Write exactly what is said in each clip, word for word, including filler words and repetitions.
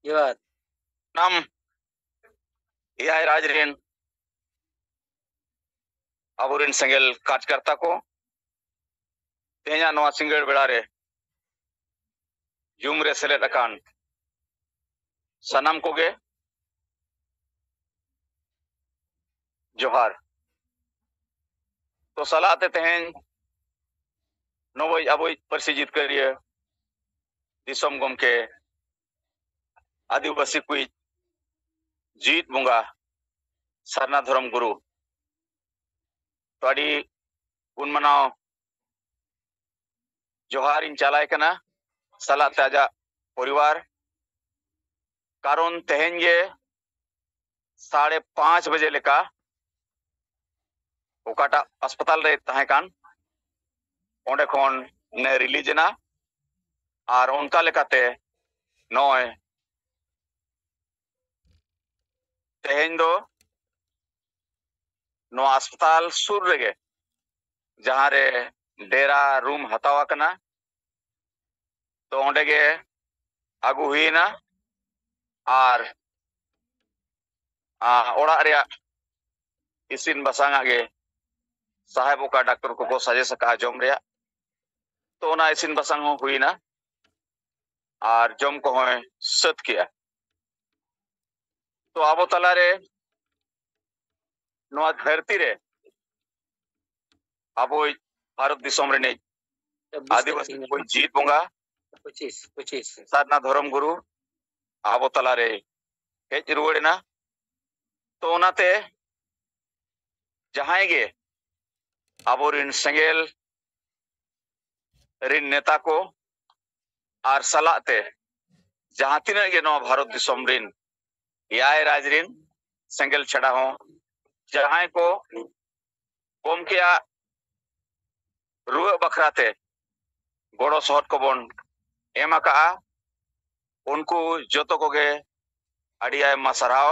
ᱡᱚᱦᱟᱨ᱾ ᱥᱟᱱᱟᱢ ᱮᱭᱟᱭ ᱨᱟᱡᱽ ᱨᱮᱱ ᱟᱵᱚᱨᱮᱱ ᱥᱮᱸᱜᱮᱞ ᱠᱟᱨᱡᱽᱠᱟᱨᱛᱟ ᱠᱚ, ᱛᱮᱦᱮᱧᱟᱜ ᱱᱚᱣᱟ ᱥᱤᱸᱜᱟᱹᱲ ᱵᱮᱲᱟ ᱨᱮ ᱡᱩᱢ ᱨᱮ ᱥᱮᱞᱮᱫ ᱟᱠᱟᱱ ᱥᱟᱱᱟᱢ ᱠᱚᱜᱮ ᱡᱚᱦᱟᱨ᱾ ᱛᱚ ᱥᱟᱞᱟᱜ ᱛᱮ ᱛᱮᱦᱮᱧ ᱱᱚᱜᱼᱚᱭ ᱟᱵᱚᱭᱤᱡ ᱯᱟᱹᱨᱥᱤ ᱡᱤᱛᱠᱟᱹᱨᱤᱭᱟᱹ ᱫᱤᱥᱚᱢ ᱜᱚᱢᱠᱮ ᱟᱹᱫᱤᱵᱟᱹᱥᱤ ᱠᱚᱭᱤᱡ ᱡᱤᱣᱤᱫ ᱵᱚᱸᱜᱟ ᱥᱟᱨᱱᱟ ᱫᱷᱚᱨᱚᱢ ᱜᱩᱨᱩ ᱛᱚ ᱟᱹᱰᱤ ᱜᱩᱱ ᱢᱟᱱᱟᱣ ᱡᱚᱦᱟᱨ ᱤᱧ ᱪᱟᱞᱟᱭ ᱠᱟᱱᱟ, ᱥᱟᱞᱟᱜ ᱛᱮ ᱟᱡᱟᱜ ᱯᱚᱨᱤᱵᱟᱨ᱾ ᱠᱟᱨᱚᱱ ᱛᱮᱦᱮᱧ ᱜᱮ ᱥᱟᱲᱮ ᱯᱟᱸᱪ ᱵᱟᱡᱮ ᱞᱮᱠᱟ ᱚᱠᱟᱴᱟᱜ ᱦᱟᱥᱯᱟᱛᱟᱞ ᱨᱮ ᱛᱟᱦᱮᱸ ᱠᱟᱱ, ᱚᱸᱰᱮ ᱠᱷᱚᱱ ᱱᱮ ᱨᱤᱞᱤᱡᱽ ᱮᱱᱟ᱾ ᱟᱨ ᱚᱱᱠᱟ ᱞᱮᱠᱟᱛᱮ ᱱᱚᱜᱼᱚᱭ ᱛᱮᱦᱮᱧ ᱫᱚ ᱱᱚᱣᱟ ᱦᱟᱥᱯᱟᱛᱟᱞ ᱥᱩᱨ ᱨᱮᱜᱮ ᱡᱟᱦᱟᱸ ᱨᱮ ᱰᱮᱨᱟ ᱨᱩᱢ ᱦᱟᱛᱟᱣ ᱟᱠᱟᱱᱟ, ᱛᱚ ᱚᱸᱰᱮ ᱜᱮ ᱟᱹᱜᱩ ᱦᱩᱭᱮᱱᱟ᱾ ᱟᱨ ᱟᱨ ᱚᱲᱟᱜ ᱨᱮᱭᱟᱜ ᱤᱥᱤᱱ ᱵᱟᱥᱟᱝ ᱟᱜ ᱜᱮ ᱥᱟᱦᱮᱵ ᱚᱠᱟ ᱰᱟᱠᱛᱚᱨ ᱠᱚᱠᱚ ᱥᱟᱡᱮᱥ ᱟᱠᱟᱫᱼᱟ ᱡᱚᱢ ᱨᱮᱭᱟᱜ, ᱛᱚ ᱚᱱᱟ ᱤᱥᱤᱱ ᱵᱟᱥᱟᱝ ᱦᱚᱸ ᱦᱩᱭᱮᱱᱟ ᱟᱨ ᱡᱚᱢ ᱠᱚᱦᱚᱸᱭ ᱥᱟᱹᱛ ᱠᱮᱜᱼᱟ᱾ ᱛᱚ ᱟᱵᱚ ᱛᱟᱞᱟᱨᱮ ᱱᱚᱣᱟ ᱫᱷᱟᱹᱨᱛᱤ ᱨᱮ ᱟᱵᱚᱭᱤᱡ ᱵᱷᱟᱨᱚᱛ ᱫᱤᱥᱚᱢ ᱨᱤᱱᱤᱡ ᱪᱚᱵᱵᱤᱥ ᱟᱹᱫᱤᱵᱟᱹᱥᱤ ᱛᱟᱹᱨᱤᱠᱷ ᱠᱚᱭᱤᱡ ᱡᱤᱣᱤᱫ ᱵᱚᱸᱜᱟ ᱯᱚᱸᱪᱤᱥ, ᱯᱚᱸᱪᱤᱥ᱾ ᱥᱟᱨᱱᱟ ᱫᱷᱚᱨᱚᱢ ᱜᱩᱨᱩ ᱟᱵᱚ ᱛᱟᱞᱟᱨᱮ ᱦᱮᱡ ᱨᱩᱣᱟᱹᱲ ᱮᱱᱟ᱾ ᱛᱚ ᱚᱱᱟᱛᱮ ᱡᱟᱦᱟᱸᱭ ᱜᱮ ᱟᱵᱚᱨᱮᱱ ᱥᱮᱸᱜᱮᱞ ᱨᱤᱱ ᱱᱮᱛᱟ ᱠᱚ ᱟᱨ ᱥᱟᱞᱟᱜ ᱛᱮ ᱡᱟᱦᱟᱸ ᱛᱤᱱᱟᱹᱜ ᱜᱮ ᱱᱚᱣᱟ ᱵᱷᱟᱨᱚᱛ ᱫᱤᱥᱚᱢ ᱨᱤᱱ ᱮᱭᱟᱭ ᱨᱟᱡᱽ ᱨᱤᱱ ᱥᱮᱸᱜᱮᱞ ᱪᱷᱟᱰᱟ ᱦᱚᱸ ᱡᱟᱦᱟᱸᱭ ᱠᱚ ᱜᱚᱢᱠᱮᱭᱟᱜ ᱨᱩᱣᱟᱹᱜ ᱵᱟᱠᱷᱨᱟ ᱛᱮ ᱜᱚᱲᱚ ᱥᱚᱦᱚᱫ ᱠᱚᱵᱚᱱ ᱮᱢ ᱟᱠᱟᱜᱼᱟ, ᱩᱱᱠᱩ ᱡᱚᱛᱚ ᱠᱚᱜᱮ ᱟᱹᱰᱤ ᱟᱭᱢᱟ ᱥᱟᱨᱦᱟᱣ᱾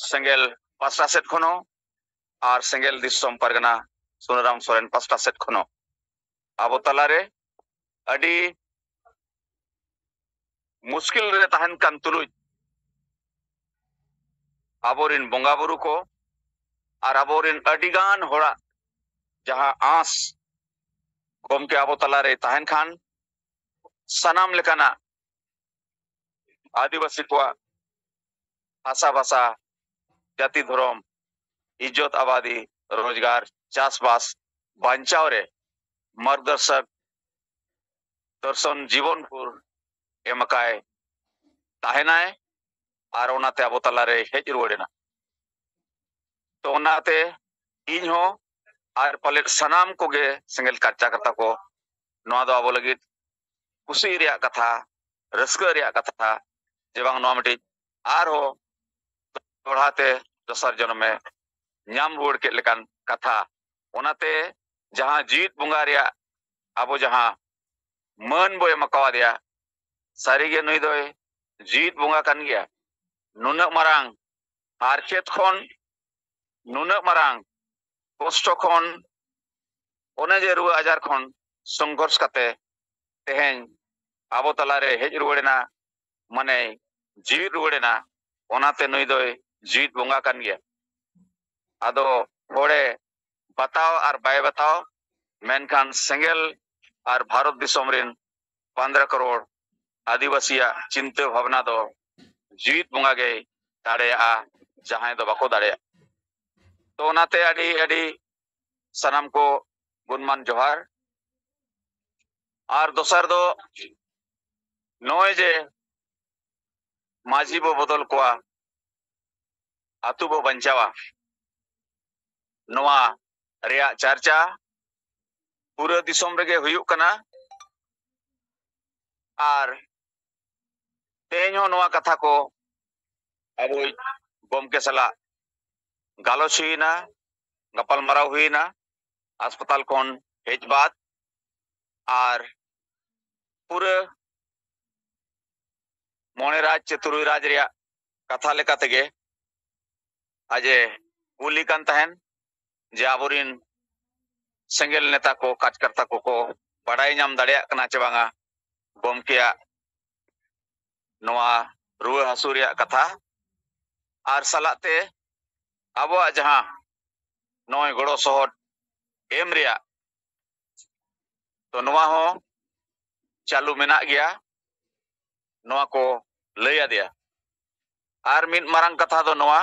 ᱥᱮᱸᱜᱮᱞ ᱯᱟᱥᱴᱟ ᱥᱮᱫ ᱠᱷᱚᱱ ᱦᱚᱸ ᱟᱨ ᱥᱮᱸᱜᱮᱞ ᱫᱤᱥᱚᱢ ᱯᱟᱨᱜᱟᱱᱟ ᱥᱩᱱᱟᱨᱟᱢ ᱥᱚᱨᱮᱱ ᱯᱟᱥᱴᱟ ᱥᱮᱫ ᱠᱷᱚᱱ ᱦᱚᱸ ᱟᱵᱚ ᱛᱟᱞᱟᱨᱮ ᱟᱹᱰᱤ ᱢᱩᱥᱠᱤᱞ ᱨᱮ ᱛᱟᱦᱮᱱ ᱠᱟᱱ ᱛᱩᱞᱩᱡ ᱟᱵᱚᱨᱤᱱ ᱵᱚᱸᱜᱟ ᱵᱩᱨᱩ ᱠᱚ ᱟᱨ ᱟᱵᱚᱨᱤᱱ ᱟᱹᱰᱤᱜᱟᱱ ᱦᱚᱲᱟᱜ ᱡᱟᱦᱟᱸ ᱟᱸᱥ ᱜᱚᱢᱠᱮ ᱟᱵᱚ ᱛᱟᱞᱟᱨᱮ ᱛᱟᱦᱮᱱ ᱠᱷᱟᱱ, ᱥᱟᱱᱟᱢ ᱞᱮᱠᱟᱱᱟᱜ ᱟᱹᱫᱤᱵᱟᱹᱥᱤ ᱠᱚᱣᱟᱜ ᱦᱟᱥᱟ ᱵᱷᱟᱥᱟ, ᱡᱟᱹᱛᱤ ᱫᱷᱚᱨᱚᱢ, ᱤᱡᱽᱡᱚᱛ ᱟᱵᱟᱫᱤ, ᱨᱳᱡᱽᱜᱟᱨ, ᱪᱟᱥᱵᱟᱥ ᱵᱟᱧᱪᱟᱣ ᱨᱮ ᱢᱟᱨᱜᱚᱫᱚᱨᱥᱚᱠ ᱫᱚᱨᱥᱚᱱ ᱡᱤᱵᱚᱱ ᱵᱷᱳᱨ ᱮᱢ ᱟᱠᱟᱭ ᱛᱟᱦᱮᱱᱟᱭ ᱟᱨ ᱚᱱᱟᱛᱮ ᱟᱵᱚ ᱛᱟᱞᱟᱨᱮ ᱦᱮᱡ ᱨᱩᱣᱟᱹᱲ ᱮᱱᱟ᱾ ᱛᱚ ᱚᱱᱟᱛᱮ ᱤᱧ ᱦᱚᱸ ᱟᱨ ᱯᱟᱞᱮᱫ ᱥᱟᱱᱟᱢ ᱠᱚᱜᱮ ᱥᱮᱸᱜᱮᱞ ᱠᱟᱨᱪᱟ ᱠᱟᱛᱟ ᱠᱚ, ᱱᱚᱣᱟ ᱫᱚ ᱟᱵᱚ ᱞᱟᱹᱜᱤᱫ ᱠᱩᱥᱤ ᱨᱮᱭᱟᱜ ᱠᱟᱛᱷᱟ, ᱨᱟᱹᱥᱠᱟᱹ ᱨᱮᱭᱟᱜ ᱠᱟᱛᱷᱟ ᱡᱮ ᱵᱟᱝ ᱱᱚᱣᱟ ᱢᱤᱫᱴᱤᱡ ᱟᱨᱦᱚᱸ ᱫᱚᱦᱲᱟ ᱛᱮ ᱫᱚᱥᱟᱨ ᱡᱚᱱᱚᱢᱮ ᱧᱟᱢ ᱨᱩᱣᱟᱹᱲ ᱠᱮᱫ ᱞᱮᱠᱟᱱ ᱠᱟᱛᱷᱟ᱾ ᱚᱱᱟᱛᱮ ᱡᱟᱦᱟᱸ ᱡᱤᱣᱤᱫ ᱵᱚᱸᱜᱟ ᱨᱮᱭᱟᱜ ᱟᱵᱚ ᱡᱟᱦᱟᱸ ᱢᱟᱹᱱ ᱵᱚ ᱮᱢ ᱟᱠᱟᱣᱟᱫᱮᱭᱟ, ᱥᱟᱹᱨᱤᱜᱮ ᱱᱩᱭ ᱫᱚᱭ ᱡᱤᱣᱤᱫ ᱵᱚᱸᱜᱟ ᱠᱟᱱ ᱜᱮᱭᱟ᱾ ᱱᱩᱱᱟᱹᱜ ᱢᱟᱨᱟᱝ ᱦᱟᱨᱠᱮᱛ ᱠᱷᱚᱱ, ᱱᱩᱱᱟᱹᱜ ᱢᱟᱨᱟᱝ ᱠᱚᱥᱴᱚ ᱠᱷᱚᱱ, ᱚᱱᱮ ᱡᱮ ᱨᱩᱣᱟᱹ ᱟᱡᱟᱨ ᱠᱷᱚᱱ ᱥᱚᱝᱜᱷᱚᱨᱥ ᱠᱟᱛᱮ ᱛᱮᱦᱮᱧ ᱟᱵᱚ ᱛᱟᱞᱟᱨᱮ ᱦᱮᱡ ᱨᱩᱣᱟᱹᱲ ᱮᱱᱟ, ᱢᱟᱱᱮ ᱡᱤᱣᱤᱫ ᱨᱩᱣᱟᱹᱲ ᱮᱱᱟ, ᱚᱱᱟᱛᱮ ᱱᱩᱭ ᱫᱚᱭ ᱡᱤᱣᱤᱫ ᱵᱚᱸᱜᱟ ᱠᱟᱱ ᱜᱮᱭᱟ᱾ ᱟᱫᱚ ᱦᱚᱲᱮ ᱵᱟᱛᱟᱣ ᱟᱨ ᱵᱟᱭ ᱵᱟᱛᱟᱣ, ᱢᱮᱱᱠᱷᱟᱱ ᱥᱮᱸᱜᱮᱞ ᱟᱨ ᱵᱷᱟᱨᱚᱛ ᱫᱤᱥᱚᱢ ᱨᱮᱱ ᱯᱚᱱᱫᱽᱨᱚ ᱠᱟᱨᱳᱲ ᱟᱹᱫᱤᱵᱟᱹᱥᱤᱭᱟᱜ ᱪᱤᱱᱛᱟᱹ ᱵᱷᱟᱵᱽᱱᱟ ᱫᱚ ᱡᱤᱣᱤᱫ ᱵᱚᱸᱜᱟ ᱜᱮᱭ ᱫᱟᱲᱮᱭᱟᱜᱼᱟ, ᱡᱟᱦᱟᱸᱭ ᱫᱚ ᱵᱟᱠᱚ ᱫᱟᱲᱮᱭᱟᱜᱼᱟ᱾ ᱛᱚ ᱚᱱᱟᱛᱮ ᱟᱹᱰᱤ ᱟᱹᱰᱤ ᱥᱟᱱᱟᱢ ᱠᱚ ᱜᱩᱱᱢᱟᱱ ᱡᱚᱦᱟᱨ᱾ ᱟᱨ ᱫᱚᱥᱟᱨ ᱫᱚ ᱱᱚᱜᱼᱚᱭ ᱡᱮ ᱢᱟᱹᱡᱷᱤ ᱵᱚ ᱵᱚᱫᱚᱞ ᱠᱚᱣᱟ, ᱟᱹᱛᱩ ᱵᱚ ᱵᱟᱧᱪᱟᱣᱟ, ᱱᱚᱣᱟ ᱨᱮᱭᱟᱜ ᱪᱟᱨᱪᱟ ᱯᱩᱨᱟᱹ ᱫᱤᱥᱚᱢ ᱨᱮᱜᱮ ᱦᱩᱭᱩᱜ ᱠᱟᱱᱟ᱾ ᱟᱨ ᱛᱮᱦᱮᱧ ᱦᱚᱸ ᱱᱚᱣᱟ ᱠᱟᱛᱷᱟ ᱠᱚ ᱟᱵᱚᱭᱤᱡ ᱜᱚᱢᱠᱮ ᱥᱟᱞᱟᱜ ᱜᱟᱞᱚᱪ ᱦᱩᱭᱮᱱᱟ, ᱜᱟᱯᱟᱞᱢᱟᱨᱟᱣ ᱦᱩᱭᱮᱱᱟ ᱦᱟᱥᱯᱟᱛᱟᱞ ᱠᱷᱚᱱ ᱦᱮᱡ ᱵᱟᱫ᱾ ᱟᱨ ᱯᱩᱨᱟᱹ ᱢᱚᱬᱮ ᱨᱟᱡᱽ ᱪᱮ ᱛᱩᱨᱩᱭ ᱨᱟᱡᱽ ᱨᱮᱭᱟᱜ ᱠᱟᱛᱷᱟ ᱞᱮᱠᱟ ᱛᱮᱜᱮ ᱟᱡᱮ ᱠᱩᱞᱤ ᱠᱟᱱ ᱛᱟᱦᱮᱱ ᱡᱮ ᱟᱵᱚᱨᱤᱱ ᱥᱮᱸᱜᱮᱞ ᱱᱮᱛᱟ ᱠᱚ, ᱠᱟᱨᱡᱚᱠᱚᱨᱛᱟ ᱠᱚᱠᱚ ᱵᱟᱰᱟᱭ ᱧᱟᱢ ᱫᱟᱲᱮᱭᱟᱜ ᱠᱟᱱᱟ ᱪᱮ ᱵᱟᱝᱟ ᱜᱚᱢᱠᱮᱭᱟᱜ ᱱᱚᱣᱟ ᱨᱩᱣᱟᱹ ᱦᱟᱹᱥᱩ ᱨᱮᱭᱟᱜ ᱠᱟᱛᱷᱟ, ᱟᱨ ᱥᱟᱞᱟᱜ ᱛᱮ ᱟᱵᱚᱣᱟᱜ ᱡᱟᱦᱟᱸ ᱱᱚᱜᱼᱚᱭ ᱜᱚᱲᱚ ᱥᱚᱦᱚᱫ ᱮᱢ ᱨᱮᱭᱟᱜ, ᱛᱚ ᱱᱚᱣᱟ ᱦᱚᱸ ᱪᱟᱹᱞᱩ ᱢᱮᱱᱟᱜ ᱜᱮᱭᱟ, ᱱᱚᱣᱟ ᱠᱚ ᱞᱟᱹᱭ ᱟᱫᱮᱭᱟ᱾ ᱟᱨ ᱢᱤᱫ ᱢᱟᱨᱟᱝ ᱠᱟᱛᱷᱟ ᱫᱚ ᱱᱚᱣᱟ,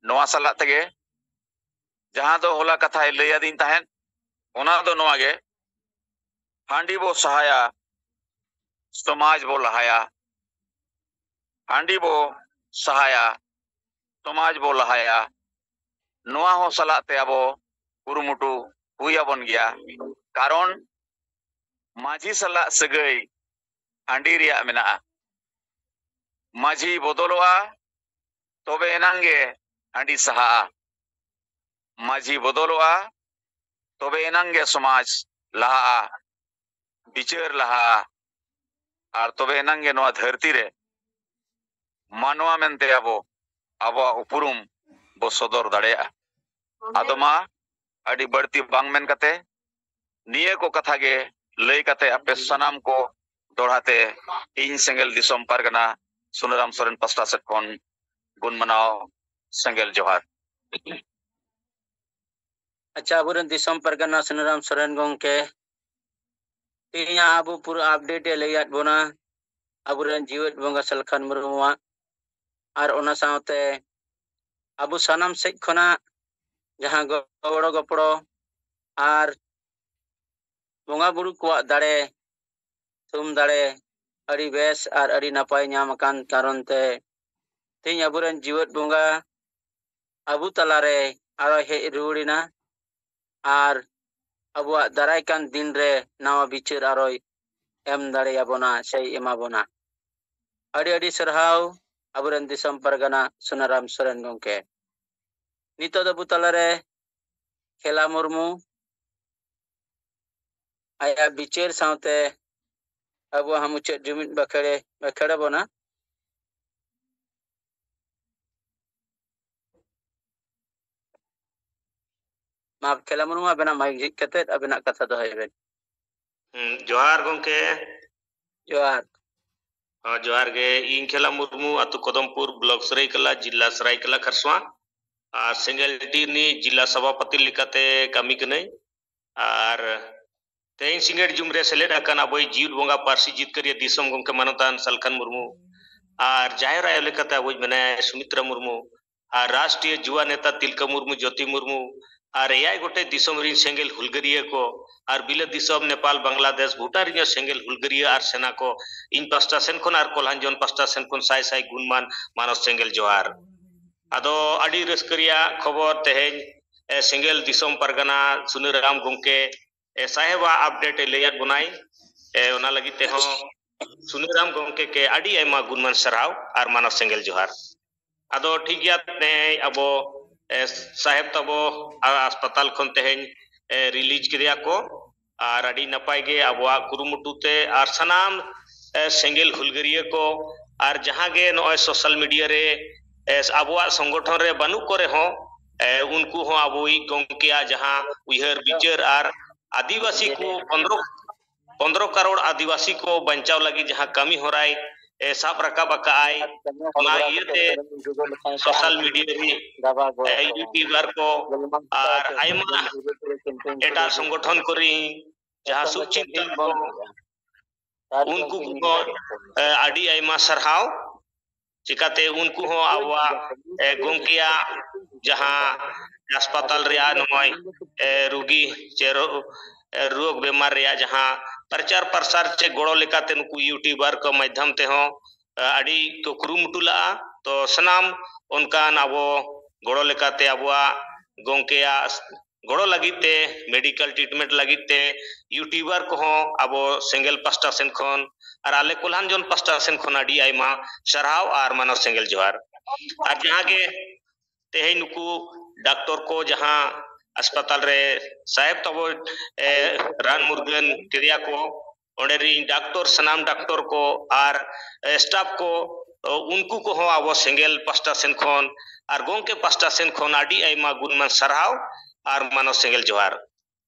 ᱱᱚᱣᱟ ᱥᱟᱞᱟᱜ ᱛᱮᱜᱮ ᱡᱟᱦᱟᱸ ᱫᱚ ᱦᱚᱞᱟ ᱠᱟᱛᱷᱟᱭ ᱞᱟᱹᱭ ᱟᱹᱫᱤᱧ ᱛᱟᱦᱮᱸᱫ, ᱚᱱᱟ ᱫᱚ ᱱᱚᱣᱟ ᱜᱮ, ᱦᱟᱺᱰᱤ ᱵᱚ ᱥᱟᱦᱟᱭᱟ, ᱥᱚᱢᱟᱡᱽ ᱵᱚ ᱞᱟᱦᱟᱭᱟ᱾ ᱦᱟᱺᱰᱤ ᱵᱚ ᱥᱟᱦᱟᱭᱟ, ᱥᱚᱢᱟᱡᱽ ᱵᱚ ᱞᱟᱦᱟᱭᱟ᱾ ᱱᱚᱣᱟ ᱦᱚᱸ ᱥᱟᱞᱟᱜ ᱛᱮ ᱟᱵᱚ ᱠᱩᱨᱩᱢᱩᱴᱩ ᱦᱩᱭ ᱟᱵᱚᱱ ᱜᱮᱭᱟ᱾ ᱠᱟᱨᱚᱱ ᱢᱟᱹᱡᱷᱤ ᱥᱟᱞᱟᱜ ᱥᱟᱹᱜᱟᱹᱭ ᱦᱟᱺᱰᱤ ᱨᱮᱭᱟᱜ ᱢᱮᱱᱟᱜᱼᱟ᱾ ᱢᱟᱹᱡᱷᱤ ᱵᱚᱫᱚᱞᱚᱜᱼᱟ, ᱛᱚᱵᱮ ᱮᱱᱟᱝ ᱜᱮ ᱦᱟᱺᱰᱤ ᱥᱟᱦᱟᱜᱼᱟ᱾ ᱢᱟᱹᱡᱷᱤ ᱵᱚᱫᱚᱞᱚᱜᱼᱟ, ᱛᱚᱵᱮ ᱮᱱᱟᱝ ᱜᱮ ᱥᱚᱢᱟᱡᱽ ᱞᱟᱦᱟᱜᱼᱟ, ᱵᱤᱪᱟᱹᱨ ᱞᱟᱦᱟᱜᱼᱟ, ᱟᱨ ᱛᱚᱵᱮ ᱮᱱᱟᱝ ᱜᱮ ᱱᱚᱣᱟ ᱫᱷᱟᱹᱨᱛᱤ ᱨᱮ ᱢᱟᱱᱣᱟ ᱢᱮᱱᱛᱮ ᱟᱵᱚ ᱟᱵᱚᱣᱟᱜ ᱩᱯᱨᱩᱢ ᱵᱚ ᱥᱚᱫᱚᱨ ᱫᱟᱲᱮᱭᱟᱜᱼᱟ᱾ ᱟᱫᱚ ᱢᱟ ᱟᱹᱰᱤ ᱵᱟᱹᱲᱛᱤ ᱵᱟᱝ ᱢᱮᱱ ᱠᱟᱛᱮ, ᱱᱤᱭᱟᱹ ᱠᱚ ᱠᱟᱛᱷᱟ ᱜᱮ ᱞᱟᱹᱭ ᱠᱟᱛᱮ ᱟᱯᱮ ᱥᱟᱱᱟᱢ ᱠᱚ ᱫᱚᱲᱦᱟ ᱛᱮ ᱤᱧ ᱥᱮᱸᱜᱮᱞ ᱫᱤᱥᱚᱢ ᱯᱟᱨᱜᱟᱱᱟ ᱥᱩᱱᱟᱨᱟᱢ ᱥᱚᱨᱮᱱ ᱯᱟᱥᱴᱟ ᱥᱮᱫ ᱠᱷᱚᱱ ᱜᱩᱱ ᱢᱟᱱᱟᱣ ᱥᱮᱸᱜᱮᱞ ᱡᱚᱦᱟᱨ᱾ ᱟᱪᱪᱷᱟ, ᱟᱵᱚᱨᱮᱱ ᱫᱤᱥᱚᱢ ᱯᱟᱨᱜᱟᱱᱟ ᱥᱩᱱᱟᱨᱟᱢ ᱥᱚᱨᱮᱱ ᱜᱚᱢᱠᱮ, ᱛᱮᱦᱮᱧᱟᱜ ᱟᱵᱚ ᱯᱩᱨᱟᱹ ᱟᱯᱰᱮᱴ ᱮ ᱞᱟᱹᱭᱟᱫ ᱵᱚᱱᱟ ᱟᱵᱚᱨᱮᱱ ᱡᱤᱣᱮᱫ ᱵᱚᱸᱜᱟ ᱥᱟᱞᱠᱷᱟᱱ ᱢᱩᱨᱢᱩᱣᱟᱜ, ᱟᱨ ᱚᱱᱟ ᱥᱟᱶᱛᱮ ᱟᱵᱚ ᱥᱟᱱᱟᱢ ᱥᱮᱫ ᱠᱷᱚᱱᱟᱜ ᱡᱟᱦᱟᱸ ᱜᱚᱲᱚ ᱜᱚᱯᱚᱲᱚ ᱟᱨ ᱵᱚᱸᱜᱟ ᱵᱩᱨᱩ ᱠᱚᱣᱟᱜ ᱫᱟᱲᱮ, ᱛᱷᱩᱢ ᱫᱟᱲᱮ ᱟᱹᱰᱤ ᱵᱮᱥ ᱟᱨ ᱟᱹᱰᱤ ᱱᱟᱯᱟᱭ ᱧᱟᱢ ᱟᱠᱟᱱ ᱠᱟᱨᱚᱱ ᱛᱮ ᱛᱮᱦᱮᱧ ᱟᱵᱚᱨᱮᱱ ᱡᱤᱣᱮᱫ ᱵᱚᱸᱜᱟ ᱟᱵᱚ ᱛᱟᱞᱟᱨᱮ ᱟᱨᱚᱭ ᱦᱮᱡ ᱨᱩᱣᱟᱹᱲ ᱮᱱᱟ ᱟᱨ ᱟᱵᱚᱣᱟᱜ ᱫᱟᱨᱟᱭ ᱠᱟᱱ ᱫᱤᱱ ᱨᱮ ᱱᱟᱣᱟ ᱵᱤᱪᱟᱹᱨ ᱟᱨᱚᱭ ᱮᱢ ᱫᱟᱲᱮᱭᱟᱵᱚᱱᱟ ᱥᱮᱭ ᱮᱢᱟ ᱵᱚᱱᱟ᱾ ᱟᱹᱰᱤ ᱟᱹᱰᱤ ᱥᱟᱨᱦᱟᱣ ᱟᱵᱚᱨᱮᱱ ᱫᱤᱥᱚᱢ ᱯᱟᱨᱜᱟᱱᱟ ᱥᱩᱱᱟᱨᱟᱢ ᱥᱚᱨᱮᱱ ᱜᱚᱢᱠᱮ᱾ ᱱᱤᱛᱚᱜ ᱫᱚ ᱟᱵᱚ ᱛᱟᱞᱟᱨᱮ ᱠᱷᱮᱞᱟ ᱢᱩᱨᱢᱩ ᱟᱭᱟᱜ ᱵᱤᱪᱟᱹᱨ ᱥᱟᱶᱛᱮ ᱟᱵᱚᱣᱟᱜ ᱦᱚᱸ ᱢᱩᱪᱟᱹᱫ ᱡᱩᱢᱤᱫ ᱵᱟᱠᱷᱮᱲᱮ ᱵᱟᱠᱷᱮᱲ ᱟᱵᱚᱱᱟ᱾ ᱢᱟ ᱠᱷᱮᱞᱟ ᱢᱩᱨᱢᱩ, ᱟᱵᱮᱱᱟᱜ ᱢᱟᱭᱤᱠ ᱡᱷᱤᱡ ᱠᱟᱛᱮ ᱟᱵᱮᱱᱟᱜ ᱠᱟᱛᱷᱟ ᱫᱚᱦᱚᱭ ᱵᱮᱱ᱾ ᱦᱩᱸ, ᱡᱚᱦᱟᱨ ᱜᱚᱢᱠᱮ᱾ ᱡᱚᱦᱟᱨ᱾ ᱦᱚᱸ, ᱡᱚᱦᱟᱨ ᱜᱮ᱾ ᱤᱧ ᱠᱷᱮᱞᱟ ᱢᱩᱨᱢᱩ, ᱟᱹᱛᱩ ᱠᱚᱫᱚᱢᱯᱩᱨ, ᱵᱞᱚᱠ ᱥᱟᱹᱨᱟᱹᱭᱠᱮᱞᱟ, ᱡᱤᱞᱟ ᱥᱟᱹᱨᱟᱹᱭᱠᱮᱞᱟ ᱠᱷᱟᱨᱥᱚᱣᱟ᱾ ᱟᱨ ᱥᱮᱸᱜᱮᱞ ᱴᱤ ᱨᱤᱱᱤᱡ ᱡᱤᱞᱟ ᱥᱚᱵᱷᱟᱯᱚᱛᱤ ᱞᱮᱠᱟᱛᱮ ᱠᱟᱹᱢᱤ ᱠᱟᱹᱱᱟᱹᱧ᱾ ᱟᱨ ᱛᱮᱦᱮᱧ ᱥᱤᱸᱜᱟᱹᱲ ᱡᱩᱢ ᱨᱮ ᱥᱮᱞᱮᱫ ᱟᱠᱟᱱ ᱟᱵᱚᱭᱤᱡ ᱡᱤᱭᱚᱱ ᱵᱚᱸᱜᱟ ᱯᱟᱹᱨᱥᱤ ᱡᱤᱛᱠᱟᱹᱨᱤᱭᱟᱹ ᱫᱤᱥᱚᱢ ᱜᱚᱢᱠᱮ ᱢᱟᱱᱚᱛᱟᱱ ᱥᱟᱞᱠᱷᱟᱱ ᱢᱩᱨᱢᱩ ᱟᱨ ᱡᱟᱦᱮᱨ ᱟᱭᱳ ᱞᱮᱠᱟᱛᱮ ᱟᱵᱚᱭᱤᱡ ᱢᱮᱱᱟᱭᱟ ᱥᱩᱢᱤᱛᱨᱟ ᱢᱩᱨᱢᱩ ᱟᱨ ᱨᱟᱥᱴᱨᱤᱭᱚ ᱡᱩᱣᱟ ᱱᱮᱛᱟ ᱛᱤᱞᱠᱟᱹ ᱢᱩᱨᱢᱩ, ᱡᱳᱛᱤ ᱢᱩᱨᱢᱩ ᱟᱨ ᱮᱭᱟᱭ ᱜᱚᱴᱮᱡ ᱫᱤᱥᱚᱢ ᱨᱤᱱ ᱥᱮᱸᱜᱮᱞ ᱦᱩᱞᱜᱟᱹᱨᱤᱭᱟᱹ ᱠᱚ ᱟᱨ ᱵᱤᱞᱟᱹᱛ ᱫᱤᱥᱚᱢ ᱱᱮᱯᱟᱞ, ᱵᱟᱝᱞᱟᱫᱮᱥ, ᱵᱷᱩᱴᱟᱱ ᱨᱤᱱ ᱥᱮᱸᱜᱮᱞ ᱦᱩᱞᱜᱟᱹᱨᱤᱭᱟᱹ ᱟᱨ ᱥᱮᱱᱟ ᱠᱚ ᱤᱧ ᱯᱟᱥᱴᱟ ᱥᱮᱱ ᱠᱷᱚᱱ ᱟᱨ ᱠᱚᱞᱦᱟᱱᱡᱚᱱ ᱯᱟᱥᱴᱟ ᱥᱮᱱ ᱠᱷᱚᱱ ᱥᱟᱭ ᱥᱟᱭ ᱜᱩᱱᱢᱟᱱ ᱢᱟᱱᱚᱛ ᱥᱮᱸᱜᱮᱞ ᱡᱚᱦᱟᱨ᱾ ᱟᱫᱚ ᱟᱹᱰᱤ ᱨᱟᱹᱥᱠᱟᱹ ᱨᱮᱭᱟᱜ ᱠᱷᱚᱵᱚᱨ ᱛᱮᱦᱮᱧ, ᱮ, ᱥᱮᱸᱜᱮᱞ ᱫᱤᱥᱚᱢ ᱯᱟᱨᱜᱟᱱᱟ ᱥᱩᱱᱟᱹᱨᱟᱢ ᱜᱚᱢᱠᱮ, ᱮ, ᱥᱟᱦᱮᱵᱟᱜ update ᱮ ᱞᱟᱹᱭᱟᱫ ᱵᱚᱱᱟᱭ᱾ ᱮ, ᱚᱱᱟ ᱞᱟᱹᱜᱤᱫ ᱛᱮᱦᱚᱸ ᱥᱩᱱᱟᱹᱨᱟᱢ ᱜᱚᱢᱠᱮ ᱜᱮ ᱟᱹᱰᱤ ᱟᱭᱢᱟ ᱜᱩᱱᱢᱟᱱ ᱥᱟᱨᱦᱟᱣ ᱟᱨ ᱢᱟᱱᱚᱛ ᱥᱮᱸᱜᱮᱞ ᱡᱚᱦᱟᱨ᱾ ᱟᱫᱚ ᱴᱷᱤᱠ ᱜᱮᱭᱟ, ᱛᱮᱦᱮᱧ ᱟᱵᱚ, ᱮ, ᱥᱟᱦᱮᱵ ᱛᱟᱵᱚ ᱟ-, ᱦᱟᱥᱯᱟᱛᱟᱞ ᱠᱷᱚᱱ ᱛᱮᱦᱮᱧ, ᱮ, release ᱠᱮᱫᱮᱭᱟ ᱠᱚ᱾ ᱟᱨ ᱟᱹᱰᱤ ᱱᱟᱯᱟᱭ ᱜᱮ ᱟᱵᱚᱣᱟᱜ ᱠᱩᱨᱩᱢᱩᱴᱩ ᱛᱮ ᱟᱨ ᱥᱟᱱᱟᱢ, ᱮ, ᱥᱮᱸᱜᱮᱞ ᱦᱩᱞᱜᱟᱹᱨᱤᱭᱟᱹ ᱠᱚ ᱟᱨ ᱡᱟᱦᱟᱸ ᱜᱮ ᱱᱚᱜᱼᱚᱭ social media ᱨᱮ, ᱮ, ᱟᱵᱚᱣᱟᱜ ᱥᱚᱝᱜᱚᱴᱷᱚᱱ ᱨᱮ ᱵᱟᱹᱱᱩᱜ ᱠᱚ ᱨᱮᱦᱚᱸ, ᱮ, ᱩᱱᱠᱩ ᱦᱚᱸ ᱟᱵᱚᱭᱤᱡ ᱜᱚᱢᱠᱮᱭᱟᱜ ᱡᱟᱦᱟᱸ ᱩᱭᱦᱟᱹᱨ ᱵᱤᱪᱟᱹᱨ ᱟᱨ ᱟᱹᱫᱤᱵᱟᱹᱥᱤ ᱠᱚ ᱯᱚᱱᱫᱽᱨᱚ, ᱯᱚᱱᱫᱽᱨᱚ ᱠᱟᱨᱳᱲ ᱟᱹᱫᱤᱵᱟᱹᱥᱤ ᱠᱚ ᱵᱟᱧᱪᱟᱣ ᱞᱟᱹᱜᱤᱫ ᱡᱟᱦᱟᱸ ᱠᱟᱹᱢᱤ ᱦᱚᱨᱟᱭ, ᱮ, ᱥᱟᱵ ᱨᱟᱠᱟᱵ ᱟᱠᱟᱫᱼᱟᱭ, ᱚᱱᱟ ᱤᱭᱟᱹᱛᱮ social media ᱨᱮ, ᱮ, YouTuber ᱠᱚ ᱟᱨ ᱟᱭᱢᱟ ᱮᱴᱟᱜ ᱥᱚᱝᱜᱚᱴᱷᱚᱱ ᱠᱚᱨᱮ ᱡᱟᱦᱟᱸ ᱥᱩᱵ ᱪᱤᱱᱛᱟᱹ ᱠᱚ, ᱩᱱᱠᱩ ᱠᱚ, ᱮ, ᱟᱹᱰᱤ ᱟᱭᱢᱟ ᱥᱟᱨᱦᱟᱣ᱾ ᱪᱤᱠᱟᱛᱮ ᱩᱱᱠᱩ ᱦᱚᱸ ᱟᱵᱚᱣᱟᱜ, ᱮ, ᱜᱚᱢᱠᱮᱭᱟᱜ ᱡᱟᱦᱟᱸ ᱦᱟᱥᱯᱟᱛᱟᱞ ᱨᱮᱭᱟᱜ ᱱᱚᱜᱼᱚᱭ, ᱮ, ᱨᱩᱜᱤ ᱪᱮ ᱨᱳ-, ᱮ, ᱨᱳᱜᱽ ᱵᱮᱢᱟᱨ ᱨᱮᱭᱟᱜ ᱡᱟᱦᱟᱸ ᱯᱨᱚᱪᱟᱨ ᱯᱨᱚᱥᱟᱨ ᱪᱮ ᱜᱚᱲᱚ ᱞᱮᱠᱟᱛᱮ ᱱᱩᱠᱩ YouTuber ᱠᱚ ᱢᱟᱫᱽᱫᱷᱚᱢ ᱛᱮᱦᱚᱸ, ᱮ, ᱟᱹᱰᱤ ᱠᱚ ᱠᱩᱨᱩᱢᱩᱴᱩ ᱞᱟᱜᱼᱟ᱾ ᱛᱚ ᱥᱟᱱᱟᱢ ᱚᱱᱠᱟᱱ ᱟᱵᱚ ᱜᱚᱲᱚ ᱞᱮᱠᱟᱛᱮ ᱟᱵᱚᱣᱟᱜ ᱜᱚᱢᱠᱮᱭᱟᱜ ᱜᱚᱲᱚ ᱞᱟᱹᱜᱤᱫ ᱛᱮ, medical treatment ᱞᱟᱹᱜᱤᱫ ᱛᱮ YouTuber ᱠᱚᱦᱚᱸ ᱟᱵᱚ ᱥᱮᱸᱜᱮᱞ ᱯᱟᱥᱴᱟ ᱥᱮᱱ ᱠᱷᱚᱱ ᱟᱨ ᱟᱞᱮ ᱠᱚᱞᱦᱟᱱᱡᱚᱱ ᱯᱟᱥᱴᱟ ᱥᱮᱱ ᱠᱷᱚᱱ ᱟᱹᱰᱤ ᱟᱭᱢᱟ ᱥᱟᱨᱦᱟᱣ ᱟᱨ ᱢᱟᱱᱚᱛ ᱥᱮᱸᱜᱮᱞ ᱡᱚᱦᱟᱨ᱾ ᱟᱨ ᱡᱟᱦᱟᱸ ᱜᱮ ᱛᱮᱦᱮᱧ ᱱᱩᱠᱩ ᱰᱟᱠᱛᱚᱨ ᱠᱚ ᱡᱟᱦᱟᱸ ᱦᱟᱥᱯᱟᱛᱟᱞ ᱨᱮ ᱥᱟᱦᱮᱵ ᱛᱟᱵᱚ, ᱮ, ᱨᱟᱱ ᱢᱩᱨᱜᱟᱹᱱ ᱠᱮᱫᱮᱭᱟ ᱠᱚ, ᱚᱸᱰᱮ ᱨᱤᱱ ᱰᱟᱠᱛᱚᱨ, ᱥᱟᱱᱟᱢ ᱰᱟᱠᱛᱚᱨ ᱠᱚ ᱟᱨ, ᱮ, staff ᱠᱚ, ᱚ, ᱩᱱᱠᱩ ᱠᱚᱦᱚᱸ ᱟᱵᱚ ᱥᱮᱸᱜᱮᱞ ᱯᱟᱥᱴᱟ ᱥᱮᱱ ᱠᱷᱚᱱ ᱟᱨ ᱜᱚᱢᱠᱮ ᱯᱟᱥᱴᱟ ᱥᱮᱱ ᱠᱷᱚᱱ ᱟᱹᱰᱤ ᱟᱭᱢᱟ ᱜᱩᱱᱢᱟᱱ ᱥᱟᱨᱦᱟᱣ ᱟᱨ ᱢᱟᱱᱚᱛ ᱥᱮᱸᱜᱮᱞ ᱡᱚᱦᱟᱨ᱾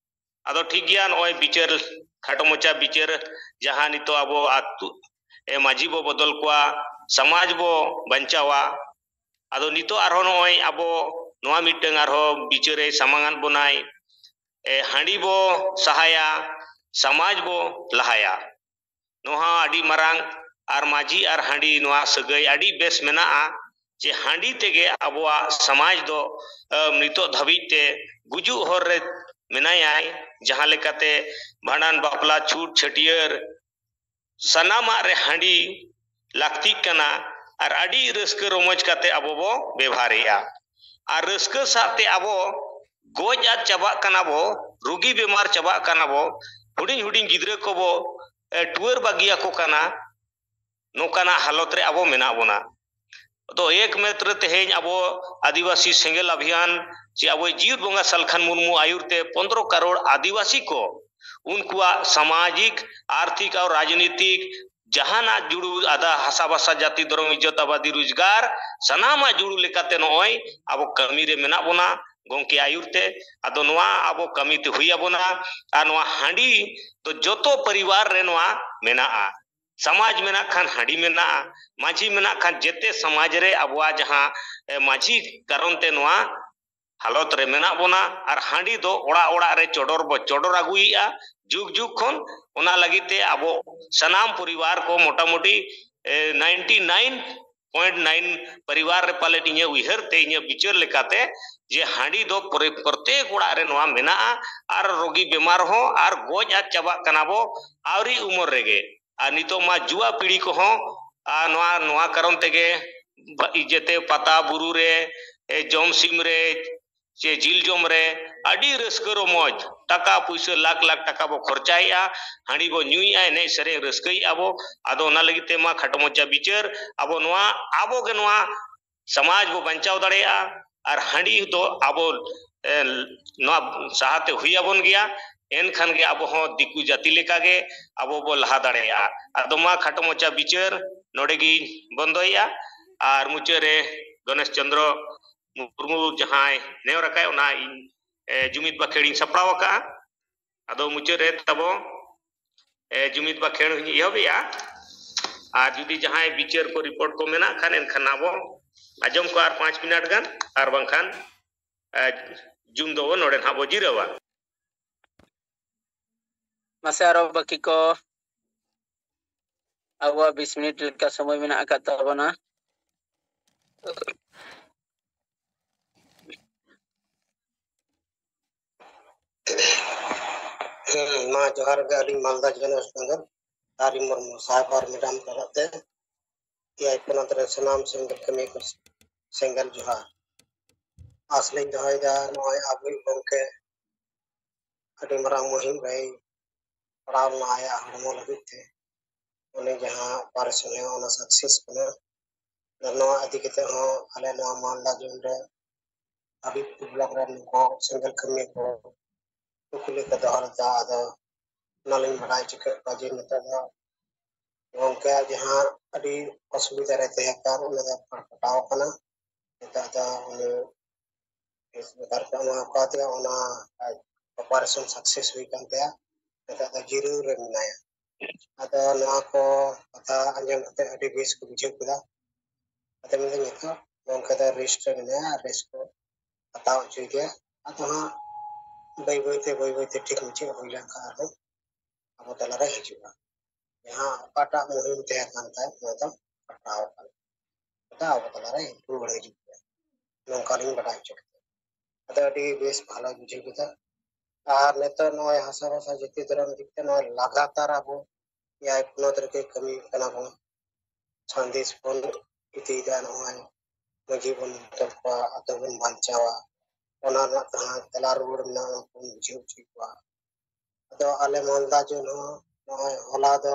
ᱟᱫᱚ ᱴᱷᱤᱠ ᱜᱮᱭᱟ, ᱱᱚᱜᱼᱚᱭ ᱵᱤᱪᱟᱹᱨ, ᱠᱷᱟᱴᱚ ᱢᱚᱪᱟ ᱵᱤᱪᱟᱹᱨ ᱡᱟᱦᱟᱸ ᱱᱤᱛᱚᱜ ᱟᱵᱚ ᱟᱹᱛᱩ, ᱮ, ᱢᱟᱹᱡᱷᱤ ᱵᱚ ᱵᱚᱫᱚᱞ ᱠᱚᱣᱟ, ᱥᱚᱢᱟᱡᱽ ᱵᱚ ᱵᱟᱧᱪᱟᱣᱟ᱾ ᱟᱫᱚ ᱱᱤᱛᱚᱜ ᱟᱨᱦᱚᱸ ᱱᱚᱜᱼᱚᱭ ᱟᱵᱚ ᱱᱚᱣᱟ ᱢᱤᱫᱴᱟᱝ ᱟᱨᱦᱚᱸ ᱵᱤᱪᱟᱹᱨᱮ ᱥᱟᱢᱟᱝ ᱟᱫ ᱵᱚᱱᱟᱭ, ᱮ, ᱦᱟᱺᱰᱤ ᱵᱚ ᱥᱟᱦᱟᱭᱟ, ᱥᱚᱢᱟᱡᱽ ᱵᱚ ᱞᱟᱦᱟᱭᱟ᱾ ᱱᱚᱣᱟ ᱦᱚᱸ ᱟᱹᱰᱤ ᱢᱟᱨᱟᱝ, ᱟᱨ ᱢᱟᱹᱡᱷᱤ ᱟᱨ ᱦᱟᱺᱰᱤ ᱱᱚᱣᱟ ᱥᱟᱹᱜᱟᱹᱭ ᱟᱹᱰᱤ ᱵᱮᱥ ᱢᱮᱱᱟᱜᱼᱟ, ᱡᱮ ᱦᱟᱺᱰᱤ ᱛᱮᱜᱮ ᱟᱵᱚᱣᱟᱜ ᱥᱚᱢᱟᱡᱽ ᱫᱚ, ᱮ, ᱱᱤᱛᱚᱜ ᱫᱷᱟᱹᱵᱤᱡ ᱛᱮ ᱜᱩᱡᱩᱜ ᱦᱚᱨ ᱨᱮ ᱢᱮᱱᱟᱭᱟᱭ᱾ ᱡᱟᱦᱟᱸ ᱞᱮᱠᱟᱛᱮ ᱵᱷᱟᱸᱰᱟᱱ, ᱵᱟᱯᱞᱟ, ᱪᱷᱩᱛ, ᱪᱷᱟᱹᱴᱭᱟᱹᱨ, ᱥᱟᱱᱟᱢᱟᱜ ᱨᱮ ᱦᱟᱺᱰᱤ ᱞᱟᱹᱠᱛᱤᱜ ᱠᱟᱱᱟ, ᱟᱨ ᱟᱹᱰᱤ ᱨᱟᱹᱥᱠᱟᱹ ᱨᱚᱢᱚᱡᱽ ᱠᱟᱛᱮ ᱟᱵᱚ ᱵᱚ ᱵᱮᱵᱷᱟᱨᱮᱜᱼᱟ᱾ ᱟᱨ ᱨᱟᱹᱥᱠᱟᱹ ᱥᱟᱶᱛᱮ ᱟᱵᱚ ᱜᱚᱡ ᱟᱫ ᱪᱟᱵᱟᱜ ᱠᱟᱱᱟ ᱵᱚ, ᱨᱩᱜᱤ ᱵᱮᱢᱟᱨ ᱪᱟᱵᱟᱜ ᱠᱟᱱᱟ ᱵᱚ, ᱦᱩᱰᱤᱧ ᱦᱩᱰᱤᱧ ᱜᱤᱫᱽᱨᱟᱹ ᱠᱚᱵᱚ, ᱮ, ᱴᱩᱣᱟᱹᱨ ᱵᱟᱹᱜᱤᱭᱟᱠᱚ ᱠᱟᱱᱟ᱾ ᱱᱚᱝᱠᱟᱱᱟᱜ ᱦᱟᱞᱚᱛ ᱨᱮ ᱟᱵᱚ ᱢᱮᱱᱟᱜ ᱵᱚᱱᱟ᱾ ᱟᱫᱚ ᱮᱠᱢᱟᱛᱨᱚ ᱛᱮᱦᱮᱧ ᱟᱵᱚ ᱟᱹᱫᱤᱵᱟᱹᱥᱤ ᱥᱮᱸᱜᱮᱞ ᱚᱵᱷᱤᱭᱟᱱ ᱪᱮ ᱟᱵᱚ ᱡᱤᱣᱤ ᱵᱚᱸᱜᱟ ᱥᱟᱞᱠᱷᱟᱱ ᱢᱩᱨᱢᱩ ᱟᱭᱩᱨ ᱛᱮ ᱯᱚᱱᱫᱽᱨᱚ ᱠᱟᱨᱳᱲ ᱟᱹᱫᱤᱵᱟᱹᱥᱤ ᱠᱚ ᱩᱱᱠᱩᱣᱟᱜ ᱥᱟᱢᱟᱡᱤᱠ, ᱟᱨᱛᱷᱤᱠ ᱟᱨ ᱨᱟᱡᱽᱱᱤᱛᱤᱠ ᱡᱟᱦᱟᱱᱟᱜ ᱡᱩᱲᱩ, ᱟᱫᱟ, ᱦᱟᱥᱟ ᱵᱷᱟᱥᱟ ᱡᱟᱹᱛᱤ ᱫᱷᱚᱨᱚᱢ ᱤᱡᱽᱡᱚᱛ ᱟᱵᱟᱫᱤ ᱨᱳᱡᱽᱜᱟᱨ, ᱥᱟᱱᱟᱢᱟᱜ ᱡᱩᱲᱩ ᱞᱮᱠᱟᱛᱮ ᱱᱚᱜᱼᱚᱭ ᱟᱵᱚ ᱠᱟᱹᱢᱤ ᱨᱮ ᱢᱮᱱᱟᱜ ᱵᱚᱱᱟ ᱜᱚᱢᱠᱮ ᱟᱭᱩᱨ ᱛᱮ᱾ ᱟᱫᱚ ᱱᱚᱣᱟ ᱟᱵᱚ ᱠᱟᱹᱢᱤ ᱛᱮ ᱦᱩᱭ ᱟᱵᱚᱱᱟ᱾ ᱟᱨ ᱱᱚᱣᱟ ᱦᱟᱺᱰᱤ ᱫᱚ ᱡᱚᱛᱚ ᱯᱚᱨᱤᱵᱟᱨ ᱨᱮ ᱱᱚᱣᱟ ᱢᱮᱱᱟᱜᱼᱟ᱾ ᱥᱚᱢᱟᱡᱽ ᱢᱮᱱᱟᱜ ᱠᱷᱟᱱ ᱦᱟᱺᱰᱤ ᱢᱮᱱᱟᱜᱼᱟ, ᱢᱟᱹᱡᱷᱤ ᱢᱮᱱᱟᱜ ᱠᱷᱟᱱ ᱡᱮᱛᱮ ᱥᱚᱢᱟᱡᱽ ᱨᱮ ᱟᱵᱚᱣᱟᱜ ᱡᱟᱦᱟᱸ, ᱮ, ᱢᱟᱹᱡᱷᱤ ᱠᱟᱨᱚᱱ ᱛᱮ ᱱᱚᱣᱟ ᱦᱟᱞᱚᱛ ᱨᱮ ᱢᱮᱱᱟᱜ ᱵᱚᱱᱟ᱾ ᱟᱨ ᱦᱟᱺᱰᱤ ᱫᱚ ᱚᱲᱟᱜ ᱚᱲᱟᱜ ᱨᱮ ᱪᱚᱰᱚᱨ ᱵᱚ ᱪᱚᱰᱚᱨ ᱟᱹᱜᱩᱭᱮᱫᱼᱟ ᱡᱩᱜᱽ ᱡᱩᱜᱽ ᱠᱷᱚᱱ᱾ ᱚᱱᱟ ᱞᱟᱹᱜᱤᱫ ᱛᱮ ᱟᱵᱚ ᱥᱟᱱᱟᱢ ᱯᱚᱨᱤᱵᱟᱨ ᱠᱚ ᱢᱚᱴᱟᱢᱩᱴᱤ, ᱮ, ᱱᱟᱭᱤᱱᱴᱤ ᱱᱟᱭᱤᱱ ᱯᱚᱭᱮᱱᱴ ᱱᱟᱭᱤᱱ ᱯᱚᱨᱤᱵᱟᱨ ᱨᱮ ᱯᱟᱞᱮᱫ ᱤᱧᱟᱹᱜ ᱩᱭᱦᱟᱹᱨ ᱛᱮ, ᱤᱧᱟᱹᱜ ᱵᱤᱪᱟᱹᱨ ᱞᱮᱠᱟᱛᱮ, ᱡᱮ ᱦᱟᱺᱰᱤ ᱫᱚ ᱯᱨᱚ-, ᱯᱨᱚᱛᱮᱠ ᱚᱲᱟᱜ ᱨᱮ ᱱᱚᱣᱟ ᱢᱮᱱᱟᱜᱼᱟ᱾ ᱟᱨ ᱨᱳᱜᱤ ᱵᱮᱢᱟᱨ ᱦᱚᱸ ᱟᱨ ᱜᱚᱡ ᱟᱫ ᱪᱟᱵᱟᱜ ᱠᱟᱱᱟ ᱵᱚ ᱟᱹᱣᱨᱤ ᱩᱢᱮᱨ ᱨᱮᱜᱮ᱾ ᱟᱨ ᱱᱤᱛᱚᱜ ᱢᱟ ᱡᱩᱣᱟ ᱯᱤᱲᱦᱤ ᱠᱚᱦᱚᱸ, ᱟᱨ ᱱᱚᱣᱟ, ᱱᱚᱣᱟ ᱠᱟᱨᱚᱱ ᱛᱮᱜᱮ ᱵᱟ-, ᱡᱮᱛᱮ ᱯᱟᱛᱟ ᱵᱩᱨᱩ ᱨᱮ, ᱮ, ᱡᱚᱢ ᱥᱤᱢ ᱨᱮ, ᱪᱮ ᱡᱤᱞ ᱡᱚᱢ ᱨᱮ ᱟᱹᱰᱤ ᱨᱟᱹᱥᱠᱟᱹ ᱨᱚᱢᱚᱡᱽ, ᱴᱟᱠᱟ ᱯᱩᱭᱥᱟᱹ ᱞᱟᱠᱷ ᱞᱟᱠᱷ ᱴᱟᱠᱟ ᱵᱚ ᱠᱷᱚᱨᱪᱟᱭᱮᱫᱼᱟ, ᱦᱟᱺᱰᱤ ᱵᱚ ᱧᱩᱭᱮᱫᱼᱟ, ᱮᱱᱮᱡ ᱥᱮᱨᱮᱧ ᱨᱟᱹᱥᱠᱟᱹᱭᱮᱫᱼᱟ ᱵᱚ᱾ ᱟᱫᱚ ᱚᱱᱟ ᱞᱟᱹᱜᱤᱫ ᱛᱮ ᱢᱟ ᱠᱷᱟᱴᱚ ᱢᱟᱪᱷᱟ ᱵᱤᱪᱟᱹᱨ, ᱟᱵᱚ ᱱᱚᱣᱟ, ᱟᱵᱚ ᱜᱮ ᱱᱚᱣᱟ ᱥᱚᱢᱟᱡᱽ ᱵᱚ ᱵᱟᱧᱪᱟᱣ ᱫᱟᱲᱮᱭᱟᱜᱼᱟ᱾ ᱟᱨ ᱦᱟᱺᱰᱤ ᱫᱚ ᱟᱵᱚ, ᱮ, ᱱᱚᱣᱟ ᱥᱟᱦᱟᱛᱮ ᱦᱩᱭ ᱟᱵᱚᱱ ᱜᱮᱭᱟ᱾ ᱮᱱᱠᱷᱟᱱ ᱜᱮ ᱟᱵᱚ ᱦᱚᱸ ᱫᱤᱠᱩ ᱡᱟᱹᱛᱤ ᱞᱮᱠᱟ ᱜᱮ ᱟᱵᱚ ᱵᱚ ᱞᱟᱦᱟ ᱫᱟᱲᱮᱭᱟᱜᱼᱟ᱾ ᱟᱫᱚ ᱢᱟ ᱠᱷᱟᱴᱚ ᱢᱟᱪᱷᱟ ᱵᱤᱪᱟᱹᱨ ᱱᱚᱰᱮ ᱜᱤᱧ ᱵᱚᱱᱫᱚᱭᱮᱫᱼᱟ᱾ ᱟᱨ ᱢᱩᱪᱟᱹᱫ ᱨᱮ ᱜᱚᱱᱮᱥ ᱪᱚᱸᱫᱽᱨᱚ ᱢᱩᱨᱢᱩ ᱡᱟᱦᱟᱸᱭ ᱱᱮᱦᱚᱨ ᱟᱠᱟᱫ, ᱚᱱᱟ ᱤᱧ, ᱮ, ᱡᱩᱢᱤᱫ ᱵᱟᱠᱷᱮᱲ ᱤᱧ ᱥᱟᱯᱲᱟᱣ ᱟᱠᱟᱫᱼᱟ᱾ ᱟᱫᱚ ᱢᱩᱪᱟᱹᱫ ᱨᱮ ᱛᱟᱵᱚ, ᱮ, ᱡᱩᱢᱤᱫ ᱵᱟᱠᱷᱮᱲ ᱤᱧ ᱮᱦᱚᱵᱮᱜᱼᱟ᱾ ᱟᱨ ᱡᱩᱫᱤ ᱡᱟᱦᱟᱸᱭ ᱵᱤᱪᱟᱹᱨ ᱠᱚ ᱨᱤᱯᱳᱨᱴ ᱠᱚ ᱢᱮᱱᱟᱜ ᱠᱷᱟᱱ, ᱮᱱᱠᱷᱟᱱ ᱟᱵᱚ ᱟᱸᱡᱚᱢ ᱠᱚ ᱟᱨ ᱯᱟᱸᱪ ᱢᱤᱱᱤᱴ ᱜᱟᱱ, ᱟᱨ ᱵᱟᱝᱠᱷᱟᱱ, ᱮ, ᱡᱩᱢ ᱫᱚ ᱱᱚᱰᱮ ᱱᱟᱦᱟᱜ ᱵᱚ ᱡᱤᱨᱟᱹᱣᱟ᱾ ᱢᱟᱥᱮ ᱟᱨᱚ ᱵᱟᱹᱠᱤ ᱠᱚ, ᱟᱵᱚᱣᱟᱜ ᱵᱤᱥ ᱢᱤᱱᱤᱴ ᱞᱮᱠᱟ ᱥᱚᱢᱚᱭ ᱢᱮᱱᱟᱜ ᱟᱠᱟᱫ ᱛᱟᱵᱚᱱᱟ᱾ ᱦᱮᱸ, ᱢᱟ ᱡᱚᱦᱟᱨ ᱜᱮ, ᱟᱹᱞᱤᱧ ᱢᱟᱞᱫᱟ ᱡᱮᱞᱟ ᱳᱭᱮᱥᱴ ᱵᱮᱝᱜᱚᱞ, ᱛᱟᱨᱤ ᱢᱩᱨᱢᱩ ᱥᱟᱦᱮᱵ ᱟᱨ ᱢᱮᱰᱟᱢ ᱛᱚᱨᱚᱯ ᱛᱮ ᱮᱭᱟᱭ ᱯᱚᱱᱚᱛ ᱨᱮ ᱥᱟᱱᱟᱢ ᱥᱮᱸᱜᱮᱞ ᱠᱟᱹᱢᱤ ᱠᱚ ᱥᱮᱸᱜᱮᱞ ᱡᱚᱦᱟᱨ᱾ ᱟᱥ ᱞᱤᱧ ᱫᱚᱦᱚᱭᱮᱫᱟ, ᱱᱚᱜᱼᱚᱭ ᱟᱵᱚᱭᱤᱡ ᱜᱚᱢᱠᱮ ᱟᱹᱰᱤ ᱢᱟᱨᱟᱝ ᱢᱩᱦᱤᱢ ᱨᱮᱭ ᱯᱟᱲᱟᱣ ᱞᱮᱱᱟ ᱟᱭᱟᱜ ᱦᱚᱲᱢᱚ ᱞᱟᱹᱜᱤᱫ ᱛᱮ, ᱩᱱᱤ ᱡᱟᱦᱟᱸ ᱚᱯᱟᱨᱮᱥᱚᱱ ᱦᱩᱭᱩᱜ, ᱚᱱᱟ ᱥᱟᱠᱥᱮᱥ ᱠᱟᱱᱟ᱾ ᱟᱫᱚ ᱱᱚᱣᱟ ᱤᱫᱤ ᱠᱟᱛᱮ ᱦᱚᱸ ᱟᱞᱮ ᱱᱚᱣᱟ ᱢᱟᱞᱫᱟ ᱡᱳᱱ ᱨᱮ ᱦᱟᱵᱤᱵᱽᱯᱩᱨ ᱵᱞᱚᱠ ᱨᱮᱱ ᱱᱩᱠᱩ ᱥᱮᱸᱜᱮᱞ ᱠᱟᱹᱢᱤᱭᱟᱹ ᱠᱚ ᱠᱩᱠᱞᱤ ᱠᱚ ᱫᱚᱦᱚ ᱞᱮᱫᱟ᱾ ᱟᱫᱚ ᱚᱱᱟᱞᱤᱧ ᱵᱟᱰᱟᱭ ᱦᱚᱪᱚ ᱠᱮᱫ ᱠᱚᱣᱟ ᱡᱮ ᱱᱤᱛᱚᱜ ᱫᱚ ᱜᱚᱢᱠᱮᱭᱟᱜ ᱡᱟᱦᱟᱸ ᱟᱹᱰᱤ ᱚᱥᱩᱵᱤᱫᱷᱟ ᱨᱮ ᱛᱟᱦᱮᱸ ᱠᱟᱱ, ᱚᱱᱟ ᱫᱚ ᱯᱟᱴᱟᱣ ᱟᱠᱟᱱᱟ᱾ ᱱᱤᱛᱚᱜ ᱫᱚ ᱩᱱᱤ ᱵᱮᱥ ᱵᱮᱯᱟᱨ ᱠᱚ ᱮᱢᱟ ᱠᱟᱣᱫᱮᱭᱟ, ᱚᱱᱟ ᱚᱯᱟᱨᱮᱥᱚᱱ ᱥᱟᱠᱥᱮᱥ ᱦᱩᱭ ᱠᱟᱱ ᱛᱟᱭᱟ᱾ ᱱᱤᱛᱚᱜ ᱫᱚ ᱡᱤᱨᱟᱹᱣ ᱨᱮ ᱢᱮᱱᱟᱭᱟ᱾ ᱟᱫᱚ ᱱᱚᱣᱟ ᱠᱚ ᱠᱟᱛᱷᱟ ᱟᱸᱡᱚᱢ ᱠᱟᱛᱮ ᱟᱹᱰᱤ ᱵᱮᱥ ᱠᱚ ᱵᱩᱡᱷᱟᱹᱣ ᱠᱮᱫᱟ᱾ ᱟᱫᱚ ᱢᱮᱱᱫᱟ ᱱᱤᱛᱚᱜ ᱜᱚᱢᱠᱮ ᱫᱚ ᱨᱮᱥᱴ ᱨᱮ ᱢᱮᱱᱟᱭᱟ, ᱨᱮᱥᱴ ᱠᱚ ᱦᱟᱛᱟᱣ ᱦᱚᱪᱚᱭᱮᱫᱮᱭᱟ᱾ ᱟᱫᱚ ᱦᱟᱸᱜ ᱵᱟᱹᱭ ᱵᱟᱹᱭᱛᱮ, ᱵᱟᱹᱭ ᱵᱟᱹᱭᱛᱮ ᱴᱷᱤᱠ ᱢᱩᱪᱟᱹᱫ ᱦᱩᱭ ᱞᱮᱱᱠᱷᱟᱱ ᱟᱨᱦᱚᱸ ᱟᱵᱚ ᱛᱟᱞᱟᱨᱮ ᱦᱤᱡᱩᱜᱼᱟ᱾ ᱡᱟᱦᱟᱸ ᱚᱠᱟᱴᱟᱜ ᱢᱩᱦᱤᱢ ᱛᱟᱦᱮᱸ ᱠᱟᱱ ᱛᱟᱭ, ᱚᱱᱟ ᱫᱚ ᱯᱟᱴᱟᱣ ᱟᱠᱟᱱᱟ᱾ ᱚᱱᱟ ᱟᱵᱚ ᱛᱟᱞᱟᱨᱮ ᱨᱩᱣᱟᱹᱲ ᱦᱤᱡᱩᱜ ᱜᱮᱭᱟ᱾ ᱱᱚᱝᱠᱟᱞᱤᱧ ᱵᱟᱰᱟᱭ ᱦᱚᱪᱚ ᱠᱮᱫᱟ᱾ ᱟᱫᱚ ᱟᱹᱰᱤ ᱵᱮᱥ ᱵᱷᱟᱞᱚ ᱵᱩᱡᱷᱟᱹᱣ ᱠᱮᱫᱟ᱾ ᱟᱨ ᱱᱤᱛᱚᱜ ᱱᱚᱜᱼᱚᱭ ᱦᱟᱥᱟ ᱵᱷᱟᱥᱟ ᱡᱟᱹᱛᱤ ᱫᱷᱚᱨᱚᱢ ᱤᱫᱤ ᱠᱟᱛᱮ ᱱᱚᱜᱼᱚᱭ ᱞᱟᱜᱟᱛᱟᱨ ᱟᱵᱚ ᱮᱭᱟᱭ ᱯᱚᱱᱚᱛ ᱨᱮᱜᱮ ᱠᱟᱹᱢᱤ ᱠᱟᱱᱟ ᱵᱚᱱ᱾ ᱥᱟᱸᱫᱮᱥ ᱵᱚᱱ ᱤᱫᱤᱭᱮᱫᱟ, ᱱᱚᱜᱼᱚᱭ ᱢᱟᱹᱡᱷᱤ ᱵᱚᱱ ᱵᱚᱫᱚᱞ ᱠᱚᱣᱟ, ᱟᱛᱳ ᱵᱚᱱ ᱵᱟᱧᱪᱟᱣᱟ, ᱚᱱᱟ ᱨᱮᱱᱟᱜ ᱡᱟᱦᱟᱸ ᱛᱮᱞᱟ ᱨᱩᱣᱟᱹᱲ ᱢᱮᱱᱟᱜᱼᱟ, ᱚᱱᱟ ᱠᱚᱵᱚᱱ ᱵᱩᱡᱷᱟᱹᱣ ᱦᱚᱪᱚᱭᱮᱫ ᱠᱚᱣᱟ᱾ ᱟᱫᱚ ᱟᱞᱮ ᱢᱟᱞᱫᱟ ᱡᱳᱱ ᱦᱚᱸ ᱱᱚᱜᱼᱚᱭ ᱦᱚᱞᱟ ᱫᱚ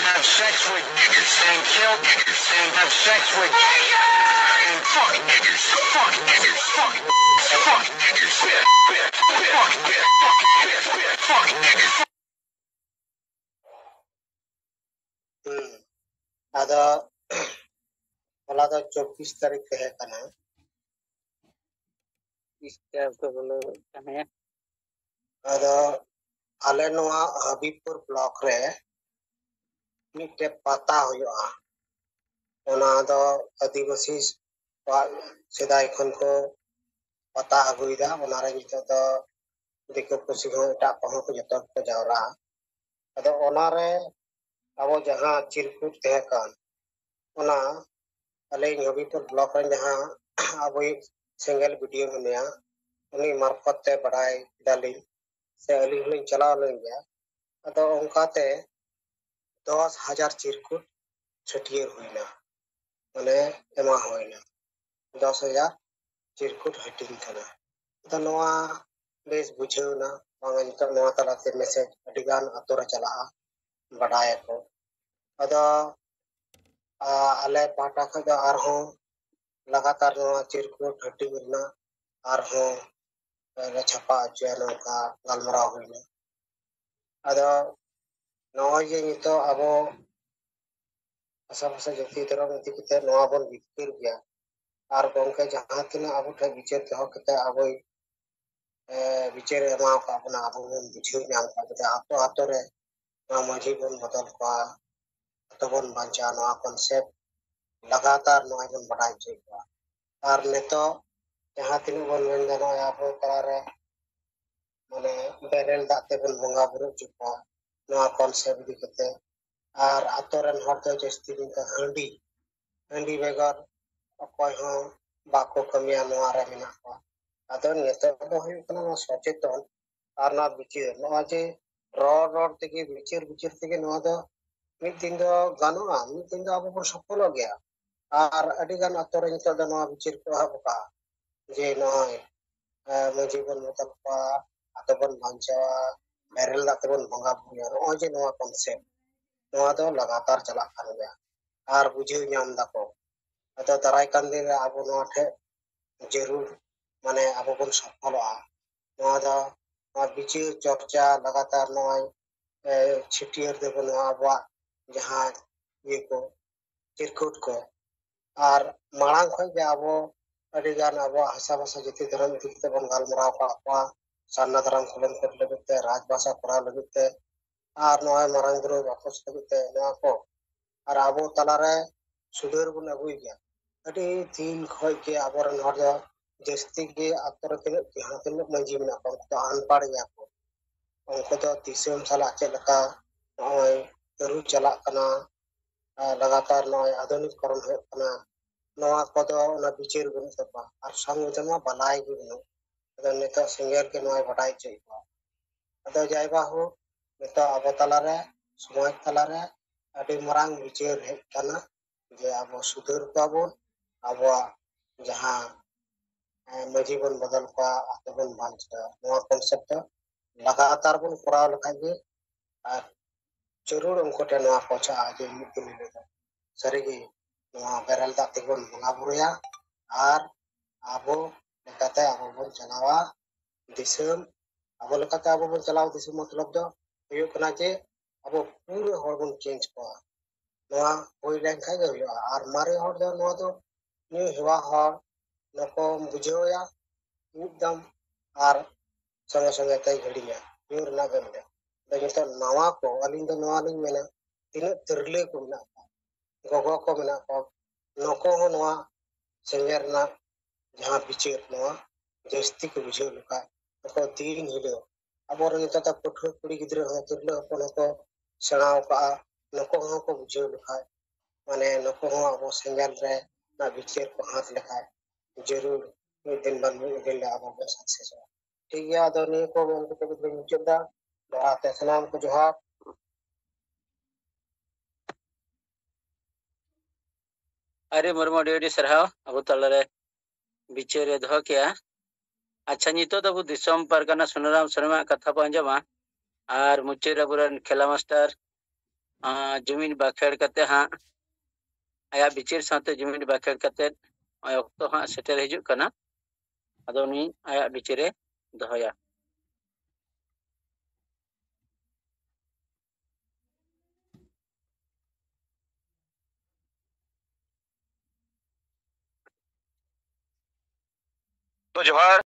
Have sex with niggas and kill niggas and have sex with and Fuck niggas, fuck niggas, fuck, fuck niggas, fuck niggas. ᱦᱩᱸ᱾ ᱟᱫᱚ ᱦᱚᱞᱟ ᱫᱚ ᱪᱚᱵᱵᱤᱥ ᱛᱟᱹᱨᱤᱠᱷ ᱛᱟᱦᱮᱸ ᱠᱟᱱᱟ᱾ ᱛᱤᱥ ᱛᱮ ᱟᱫᱚ ᱵᱚᱞᱮ ᱛᱟᱦᱮᱸ? ᱟᱫᱚ ᱟᱞᱮ ᱱᱚᱣᱟ ᱦᱟᱵᱤᱵᱽᱯᱩᱨ ᱵᱞᱚᱠ ᱨᱮ ᱢᱤᱫᱴᱮᱡ ᱯᱟᱛᱟ ᱦᱩᱭᱩᱜᱼᱟ᱾ ᱚᱱᱟ ᱫᱚ ᱟᱹᱫᱤᱵᱟᱹᱥᱤ ᱠᱚᱣᱟᱜ ᱥᱮᱫᱟᱭ ᱠᱷᱚᱱ ᱠᱚ ᱯᱟᱛᱟ ᱟᱹᱜᱩᱭᱮᱫᱟ᱾ ᱚᱱᱟᱨᱮ ᱱᱤᱛᱚᱜ ᱫᱚ ᱫᱤᱠᱩ ᱯᱩᱥᱤ ᱦᱚᱸ ᱮᱴᱟᱜ ᱠᱚᱦᱚᱸ ᱠᱚ ᱡᱚᱛᱚ ᱠᱚ ᱡᱟᱣᱨᱟᱜᱼᱟ᱾ ᱟᱫᱚ ᱚᱱᱟᱨᱮ ᱟᱵᱚ ᱡᱟᱦᱟᱸ ᱪᱤᱨᱠᱩᱴ ᱛᱟᱦᱮᱸ ᱠᱟᱱ, ᱚᱱᱟ ᱟᱞᱮ ᱦᱟᱵᱤᱵᱽᱯᱩᱨ ᱵᱞᱚᱠ ᱨᱮᱱ ᱡᱟᱦᱟᱸ ᱟᱵᱚᱭᱤᱡ ᱥᱮᱸᱜᱮᱞ ᱵᱤ ᱰᱤ ᱳ ᱢᱮᱱᱟᱭᱟ, ᱩᱱᱤ ᱢᱟᱨᱯᱷᱚᱛ ᱛᱮ ᱵᱟᱰᱟᱭ ᱠᱮᱫᱟᱞᱤᱧ, ᱥᱮ ᱟᱹᱞᱤᱧ ᱦᱚᱸᱞᱤᱧ ᱪᱟᱞᱟᱣ ᱞᱮᱱ ᱜᱮᱭᱟ᱾ ᱟᱫᱚ ᱚᱱᱠᱟᱛᱮ ᱫᱚᱥ ᱦᱟᱡᱟᱨ ᱪᱤᱨᱠᱩᱴ ᱪᱷᱟᱹᱴᱭᱟᱹᱨ ᱦᱩᱭᱱᱟ, ᱢᱟᱱᱮ ᱮᱢᱟ ᱦᱩᱭᱱᱟ, ᱫᱚᱥ ᱦᱟᱡᱟᱨ ᱪᱤᱨᱠᱩᱴ ᱦᱟᱹᱴᱤᱧ ᱠᱟᱱᱟ᱾ ᱟᱫᱚ ᱱᱚᱣᱟ ᱵᱮᱥ ᱵᱩᱡᱷᱟᱹᱣ ᱮᱱᱟ, ᱵᱟᱝᱟ ᱱᱤᱛᱚᱜ ᱱᱚᱣᱟ ᱛᱟᱞᱟᱛᱮ ᱢᱮᱥᱮᱡᱽ ᱟᱹᱰᱤᱜᱟᱱ ᱟᱛᱳ ᱨᱮ ᱪᱟᱞᱟᱜᱼᱟ, ᱵᱟᱰᱟᱭᱟᱠᱚ᱾ ᱟᱫᱚ ᱟ, ᱟᱞᱮ ᱯᱟᱦᱴᱟ ᱠᱷᱚᱱ ᱫᱚ ᱟᱨᱦᱚᱸ ᱞᱟᱜᱟᱛᱟᱨ ᱱᱚᱣᱟ ᱪᱤᱨᱠᱩᱴ ᱦᱟᱹᱴᱤᱧ ᱨᱮᱱᱟᱜ ᱟᱨᱦᱚᱸ ᱞᱮ ᱪᱷᱟᱯᱟ ᱦᱚᱪᱚᱭᱟ, ᱱᱚᱝᱠᱟ ᱜᱟᱞᱢᱟᱨᱟᱣ ᱦᱩᱭᱱᱟ᱾ ᱟᱫᱚ ᱱᱚᱜᱼᱚᱭ ᱡᱮ ᱱᱤᱛᱚᱜ ᱟᱵᱚ ᱵᱷᱟᱥᱟ ᱵᱷᱟᱥᱟ ᱡᱟᱹᱛᱤ ᱫᱷᱚᱨᱚᱢ ᱤᱫᱤ ᱠᱟᱛᱮ ᱱᱚᱣᱟ ᱵᱚᱱ ᱵᱤᱪᱟᱹᱨ ᱜᱮᱭᱟ, ᱟᱨ ᱜᱚᱢᱠᱮ ᱡᱟᱦᱟᱸ ᱛᱤᱱᱟᱹᱜ ᱟᱵᱚ ᱴᱷᱮᱱ ᱵᱤᱪᱟᱹᱨ ᱫᱚᱦᱚ ᱠᱟᱛᱮ ᱟᱵᱚᱭ, ᱮ, ᱵᱤᱪᱟᱹᱨ ᱮ ᱮᱢᱟ ᱟᱠᱟᱫ ᱵᱚᱱᱟ, ᱟᱵᱚ ᱵᱚᱱ ᱵᱩᱡᱷᱟᱹᱣ ᱧᱟᱢ ᱟᱠᱟᱫ ᱵᱚᱱᱟ, ᱟᱛᱳ ᱟᱛᱳ ᱨᱮ ᱱᱚᱣᱟ ᱢᱟᱹᱡᱷᱤ ᱵᱚᱱ ᱵᱚᱫᱚᱞ ᱠᱚᱣᱟ, ᱟᱛᱳ ᱵᱚᱱ ᱵᱟᱧᱪᱟᱣᱟ, ᱱᱚᱣᱟ ᱠᱚᱱᱥᱮᱯᱴ ᱞᱟᱜᱟᱛᱟᱨ ᱱᱚᱜᱼᱚᱭ ᱵᱚᱱ ᱵᱟᱰᱟᱭ ᱦᱚᱪᱚᱭᱮᱫ ᱠᱚᱣᱟ᱾ ᱟᱨ ᱱᱤᱛᱚᱜ ᱡᱟᱦᱟᱸ ᱛᱤᱱᱟᱹᱜ ᱵᱚᱱ ᱢᱮᱱᱫᱟ ᱱᱚᱜᱼᱚᱭ ᱟᱵᱚ ᱛᱟᱞᱟᱨᱮ ᱢᱟᱱᱮ ᱵᱮᱨᱮᱞ ᱫᱟᱜ ᱛᱮᱵᱚᱱ ᱵᱚᱸᱜᱟ ᱵᱩᱨᱩ ᱦᱚᱪᱚ ᱠᱚᱣᱟ, ᱱᱚᱣᱟ ᱠᱚᱱᱥᱮᱯᱴ ᱤᱫᱤ ᱠᱟᱛᱮ᱾ ᱟᱨ ᱟᱛᱳ ᱨᱮᱱ ᱦᱚᱲ ᱫᱚ ᱡᱟᱹᱥᱛᱤ ᱫᱤᱱ ᱫᱚ ᱦᱟᱺᱰᱤ, ᱦᱟᱺᱰᱤ ᱵᱮᱜᱚᱨ ᱚᱠᱚᱭ ᱦᱚᱸ ᱵᱟᱠᱚ ᱠᱟᱹᱢᱤᱭᱟ, ᱱᱚᱣᱟ ᱨᱮ ᱢᱮᱱᱟᱜ ᱠᱚᱣᱟ᱾ ᱟᱫᱚ ᱱᱤᱛᱚᱜ ᱫᱚ ᱦᱩᱭᱩᱜ ᱠᱟᱱᱟ ᱱᱚᱣᱟ ᱥᱚᱪᱮᱛᱚᱱ ᱟᱨ ᱱᱚᱣᱟ ᱵᱤᱪᱟᱹᱨ, ᱱᱚᱣᱟ ᱡᱮ ᱨᱚᱲ ᱨᱚᱲ ᱛᱮᱜᱮ, ᱵᱤᱪᱟᱹᱨ ᱵᱤᱪᱟᱹᱨ ᱛᱮᱜᱮ ᱱᱚᱣᱟ ᱫᱚ ᱢᱤᱫ ᱫᱤᱱ ᱫᱚ ᱜᱟᱱᱚᱜᱼᱟ, ᱢᱤᱫ ᱫᱤᱱ ᱫᱚ ᱟᱵᱚ ᱵᱚᱱ ᱥᱚᱯᱷᱚᱞᱚᱜ ᱜᱮᱭᱟ᱾ ᱟᱨ ᱟᱹᱰᱤ ᱜᱟᱱ ᱟᱛᱳ ᱨᱮ ᱱᱤᱛᱚᱜ ᱫᱚ ᱱᱚᱣᱟ ᱵᱤᱪᱟᱹᱨ ᱠᱚ ᱮᱦᱚᱵ ᱟᱠᱟᱫᱼᱟ ᱡᱮ ᱱᱚᱜᱼᱚᱭ, ᱮ, ᱢᱟᱹᱡᱷᱤ ᱵᱚᱱ ᱵᱚᱫᱚᱞ ᱠᱚᱣᱟ, ᱟᱛᱳ ᱵᱚᱱ ᱵᱟᱧᱪᱟᱣᱟ, ᱵᱮᱨᱮᱞ ᱫᱟᱜ ᱛᱮᱵᱚᱱ ᱵᱚᱸᱜᱟ ᱵᱩᱨᱩᱭᱟ᱾ ᱱᱚᱜᱼᱚᱭ ᱡᱮ ᱱᱚᱣᱟ ᱠᱚᱱᱥᱮᱯᱴ, ᱱᱚᱣᱟ ᱫᱚ ᱞᱟᱜᱟᱛᱟᱨ ᱪᱟᱞᱟᱜ ᱠᱟᱱ ᱜᱮᱭᱟ᱾ ᱟᱨ ᱵᱩᱡᱷᱟᱹᱣ ᱧᱟᱢ ᱫᱟᱠᱚ, ᱟᱫᱚ ᱫᱟᱨᱟᱭ ᱠᱟᱱ ᱫᱤᱱ ᱨᱮ ᱟᱵᱚ ᱱᱚᱣᱟ ᱴᱷᱮᱡ ᱡᱟᱹᱨᱩᱲ, ᱢᱟᱱᱮ ᱟᱵᱚ ᱵᱚᱱ ᱥᱚᱯᱷᱚᱞᱚᱜᱼᱟ᱾ ᱱᱚᱣᱟ ᱫᱚ ᱱᱚᱣᱟ ᱵᱤᱪᱟᱹᱨ ᱪᱚᱨᱪᱟ ᱞᱟᱜᱟᱛᱟᱨ ᱱᱚᱜᱼᱚᱭ, ᱮ, ᱪᱷᱟᱹᱴᱭᱟᱹᱨ ᱫᱟᱵᱚᱱ ᱱᱚᱣᱟ ᱟᱵᱚᱣᱟᱜ ᱡᱟᱦᱟᱸ ᱤᱭᱟᱹ ᱠᱚ, ᱪᱤᱨᱠᱩᱴ ᱠᱚ᱾ ᱟᱨ ᱢᱟᱲᱟᱝ ᱠᱷᱚᱱ ᱜᱮ ᱟᱵᱚ ᱟᱹᱰᱤ ᱜᱟᱱ ᱟᱵᱚᱣᱟᱜ ᱦᱟᱥᱟ ᱵᱷᱟᱥᱟ ᱡᱟᱹᱛᱤ ᱫᱷᱚᱨᱚᱢ ᱤᱫᱤ ᱠᱟᱛᱮ ᱵᱚᱱ ᱜᱟᱞᱢᱟᱨᱟᱣ ᱟᱠᱟᱫ ᱠᱚᱣᱟ, ᱥᱟᱨᱱᱟ ᱫᱷᱚᱨᱚᱢ ᱠᱷᱚᱸᱰᱚᱱ ᱠᱚ ᱞᱟᱹᱜᱤᱫ ᱛᱮ, ᱨᱟᱡᱽ ᱵᱷᱟᱥᱟ ᱠᱚᱨᱟᱣ ᱞᱟᱹᱜᱤᱫ ᱛᱮ, ᱟᱨ ᱱᱚᱜᱼᱚᱭ ᱢᱟᱨᱟᱝ ᱵᱩᱨᱩ ᱵᱟᱠᱚᱥ ᱞᱟᱹᱜᱤᱫ ᱛᱮ ᱱᱚᱣᱟ ᱠᱚ᱾ ᱟᱨ ᱟᱵᱚ ᱛᱟᱞᱟᱨᱮ ᱥᱩᱫᱷᱟᱹᱨ ᱵᱚᱱ ᱟᱹᱜᱩᱭ ᱜᱮᱭᱟ᱾ ᱟᱹᱰᱤ ᱫᱤᱱ ᱠᱷᱚᱱ ᱜᱮ ᱟᱵᱚᱨᱮᱱ ᱦᱚᱲ ᱫᱚ ᱡᱟᱹᱥᱛᱤ ᱜᱮ ᱟᱛᱳ ᱨᱮ ᱛᱤᱱᱟᱹᱜ, ᱡᱟᱦᱟᱸ ᱛᱤᱱᱟᱹᱜ ᱢᱟᱹᱡᱷᱤ ᱢᱮᱱᱟᱜ ᱠᱚᱣᱟ, ᱩᱱᱠᱩ ᱫᱚ ᱟᱱᱯᱟᱲ ᱜᱮᱭᱟ ᱠᱚ᱾ ᱩᱱᱠᱩ ᱫᱚ ᱫᱤᱥᱚᱢ ᱥᱟᱞᱟᱜ ᱪᱮᱫ ᱞᱮᱠᱟ ᱱᱚᱜᱼᱚᱭ ᱟᱹᱨᱩ ᱪᱟᱞᱟᱜ ᱠᱟᱱᱟ, ᱟᱨ ᱞᱟᱜᱟᱛᱟᱨ ᱱᱚᱜᱼᱚᱭ ᱟᱫᱷᱩᱱᱤᱠ ᱠᱚᱨᱚᱱ ᱦᱩᱭᱩᱜ ᱠᱟᱱᱟ, ᱱᱚᱣᱟ ᱠᱚᱫᱚ ᱚᱱᱟ ᱵᱤᱪᱟᱹᱨ ᱵᱟᱹᱱᱩᱜ ᱛᱟᱠᱚᱣᱟ᱾ ᱟᱨ ᱥᱚᱝᱵᱤᱫᱷᱟᱱ ᱢᱟ ᱵᱟᱞᱟᱭ ᱜᱮ ᱵᱟᱹᱱᱩᱜ᱾ ᱟᱫᱚ ᱱᱤᱛᱚᱜ ᱥᱮᱸᱜᱮᱞ ᱜᱮ ᱱᱚᱣᱟᱭ ᱵᱟᱰᱟᱭ ᱦᱚᱪᱚᱭᱮᱫ ᱠᱚᱣᱟ᱾ ᱟᱫᱚ ᱡᱟᱭ ᱵᱟᱦᱳᱠ, ᱱᱤᱛᱚᱜ ᱟᱵᱚ ᱛᱟᱞᱟᱨᱮ, ᱥᱚᱢᱟᱡᱽ ᱛᱟᱞᱟᱨᱮ ᱟᱹᱰᱤ ᱢᱟᱨᱟᱝ ᱵᱤᱪᱟᱹᱨ ᱦᱮᱡ ᱠᱟᱱᱟ, ᱡᱮ ᱟᱵᱚ ᱥᱩᱫᱷᱟᱹᱨ ᱠᱚᱣᱟ ᱵᱚᱱ, ᱟᱵᱚᱣᱟᱜ ᱡᱟᱦᱟᱸ, ᱮ, ᱢᱟᱹᱡᱷᱤ ᱵᱚᱱ ᱵᱚᱫᱚᱞ ᱠᱚᱣᱟ, ᱟᱛᱳ ᱵᱚᱱ ᱵᱟᱧᱪᱟᱣᱟ᱾ ᱱᱚᱣᱟ concept ᱫᱚ ᱞᱟᱜᱟᱛᱟᱨ ᱵᱚᱱ ᱠᱚᱨᱟᱣ ᱞᱮᱠᱷᱟᱡ ᱜᱮ, ᱟᱨ ᱡᱟᱹᱨᱩᱲ ᱩᱱᱠᱩ ᱴᱷᱮᱱ ᱱᱚᱣᱟ ᱯᱳᱣᱪᱷᱟᱜᱼᱟ ᱡᱮ ᱢᱤᱫ ᱫᱤᱱ ᱦᱤᱞᱳᱜ ᱫᱚ ᱥᱟᱹᱨᱤᱜᱮ ᱱᱚᱣᱟ ᱵᱮᱨᱮᱞ ᱫᱟᱜ ᱛᱮᱜᱮ ᱵᱚᱱ ᱵᱚᱸᱜᱟ ᱵᱩᱨᱩᱭᱟ ᱟᱨ ᱟᱵᱚ ᱞᱮᱠᱟᱛᱮ ᱟᱵᱚ ᱵᱚᱱ ᱪᱟᱞᱟᱣᱟ ᱫᱤᱥᱚᱢ᱾ ᱟᱵᱚ ᱞᱮᱠᱟᱛᱮ ᱟᱵᱚ ᱵᱚᱱ ᱪᱟᱞᱟᱣ ᱫᱤᱥᱚᱢ ᱢᱚᱛᱞᱚᱵ ᱫᱚ ᱦᱩᱭᱩᱜ ᱠᱟᱱᱟ ᱡᱮ ᱟᱵᱚ ᱯᱩᱨᱟᱹ ᱦᱚᱲ ᱵᱚᱱ change ᱠᱚᱣᱟ᱾ ᱱᱚᱣᱟ ᱦᱩᱭ ᱞᱮᱱᱠᱷᱟᱱ ᱜᱮ ᱦᱩᱭᱩᱜᱼᱟ᱾ ᱟᱨ ᱢᱟᱨᱮ ᱦᱚᱲ ᱫᱚ ᱱᱚᱣᱟ ᱫᱚ ᱧᱩ ᱦᱮᱣᱟ ᱦᱚᱲ, ᱱᱩᱠᱩᱢ ᱵᱩᱡᱷᱟᱹᱣ ᱮᱭᱟ ᱢᱤᱫ ᱫᱚᱢ ᱟᱨ ᱥᱚᱸᱜᱮ ᱥᱚᱸᱜᱮ ᱛᱮᱭ ᱦᱤᱲᱤᱧᱟ ᱧᱩ ᱨᱮᱱᱟᱜ ᱜᱮ ᱢᱮᱱᱟᱜᱼᱟ᱾ ᱟᱫᱚ ᱱᱤᱛᱚᱜ ᱱᱟᱣᱟ ᱠᱚ, ᱟᱹᱞᱤᱧ ᱫᱚ ᱱᱚᱣᱟ ᱞᱤᱧ ᱢᱮᱱᱟ, ᱛᱤᱱᱟᱹᱜ ᱛᱤᱨᱞᱟᱹ ᱠᱚ ᱢᱮᱱᱟᱜ ᱠᱚᱣᱟ, ᱜᱚᱜᱚ ᱠᱚ ᱢᱮᱱᱟᱜ ᱠᱚᱣᱟ, ᱱᱩᱠᱩ ᱦᱚᱸ ᱱᱚᱣᱟ ᱥᱮᱸᱜᱮᱞ ᱨᱮᱱᱟᱜ ᱡᱟᱦᱟᱸ ᱵᱤᱪᱟᱹᱨ, ᱱᱚᱣᱟ ᱡᱟᱹᱥᱛᱤ ᱠᱚ ᱵᱩᱡᱷᱟᱹᱣ ᱞᱮᱠᱷᱟᱡ, ᱱᱩᱠᱩ ᱫᱤᱱ ᱦᱤᱞᱳᱜ ᱟᱵᱚᱨᱮᱱ ᱱᱮᱛᱟᱨ ᱫᱚ ᱯᱟᱹᱴᱷᱩᱣᱟᱹ ᱠᱩᱲᱤ ᱜᱤᱫᱽᱨᱟᱹ ᱦᱚᱸ, ᱛᱤᱨᱞᱟᱹ ᱦᱚᱯᱚᱱ ᱦᱚᱸᱠᱚ ᱥᱮᱬᱟ ᱟᱠᱟᱫᱼᱟ, ᱱᱩᱠᱩ ᱦᱚᱸ ᱠᱚ ᱵᱩᱡᱷᱟᱹᱣ ᱞᱮᱠᱷᱟᱡ, ᱢᱟᱱᱮ ᱱᱩᱠᱩ ᱦᱚᱸ ᱟᱵᱚ ᱥᱮᱸᱜᱮᱞ ᱨᱮᱱᱟᱜ ᱵᱤᱪᱟᱹᱨ ᱠᱚ ᱦᱟᱛ ᱞᱮᱠᱷᱟᱡ, ᱡᱟᱹᱨᱩᱲ ᱢᱤᱫ ᱫᱤᱱ ᱵᱟᱝ ᱢᱤᱫ ᱫᱤᱱ ᱞᱮ ᱟᱵᱚ ᱵᱚᱱ successᱚᱜᱼᱟ᱾ ᱴᱷᱤᱠ ᱜᱮᱭᱟ, ᱟᱫᱚ ᱱᱤᱭᱟᱹ ᱠᱚ ᱢᱮᱱ ᱠᱟᱛᱮ ᱜᱮ ᱢᱩᱪᱟᱹᱫ ᱫᱟ᱾ ᱫᱚᱦᱲᱟ ᱛᱮ ᱥᱟᱱᱟᱢ ᱠᱚ ᱡᱚᱦᱟᱨ᱾ ᱟᱨᱮ ᱢᱩᱨᱢᱩ, ᱟᱹᱰᱤ ᱟᱹᱰᱤ ᱥᱟᱨᱦᱟᱣ ᱟᱵᱚ ᱛᱟᱞᱟᱨᱮ ᱵᱤᱪᱟᱹᱨ ᱮ ᱫᱚᱦᱚ ᱠᱮᱜᱼᱟ᱾ ᱟᱪᱪᱷᱟ, ᱱᱤᱛᱚᱜ ᱫᱚ ᱟᱵᱚ ᱫᱤᱥᱚᱢ ᱯᱟᱨᱜᱟᱱᱟ ᱥᱩᱱᱟᱨᱟᱢ ᱥᱚᱨᱮᱱᱟᱜ ᱠᱟᱛᱷᱟ ᱵᱚᱱ ᱟᱸᱡᱚᱢᱟ᱾ ᱟᱨ ᱢᱩᱪᱟᱹᱫ ᱨᱮ ᱟᱵᱚᱨᱮᱱ ᱠᱷᱮᱞᱟ ᱢᱟᱥᱴᱟᱨ, ᱟᱸ, ᱡᱩᱢᱤᱱ ᱵᱟᱠᱷᱮᱲ ᱠᱟᱛᱮ ᱦᱟᱸᱜ ᱟᱭᱟᱜ ᱵᱤᱪᱟᱹᱨ ᱥᱟᱶᱛᱮ ᱡᱩᱢᱤᱫ ᱵᱟᱠᱷᱮᱲ ᱠᱟᱛᱮ ᱱᱚᱜᱼᱚᱭ ᱚᱠᱛᱚ ᱦᱟᱸᱜ ᱥᱮᱴᱮᱨ ᱦᱤᱡᱩᱜ ᱠᱟᱱᱟ᱾ ᱟᱫᱚ ᱩᱱᱤ ᱟᱭᱟᱜ ᱵᱤᱪᱟᱹᱨᱮ ᱫᱚᱦᱚᱭᱟ᱾ ᱛᱚ ᱡᱚᱦᱟᱨ᱾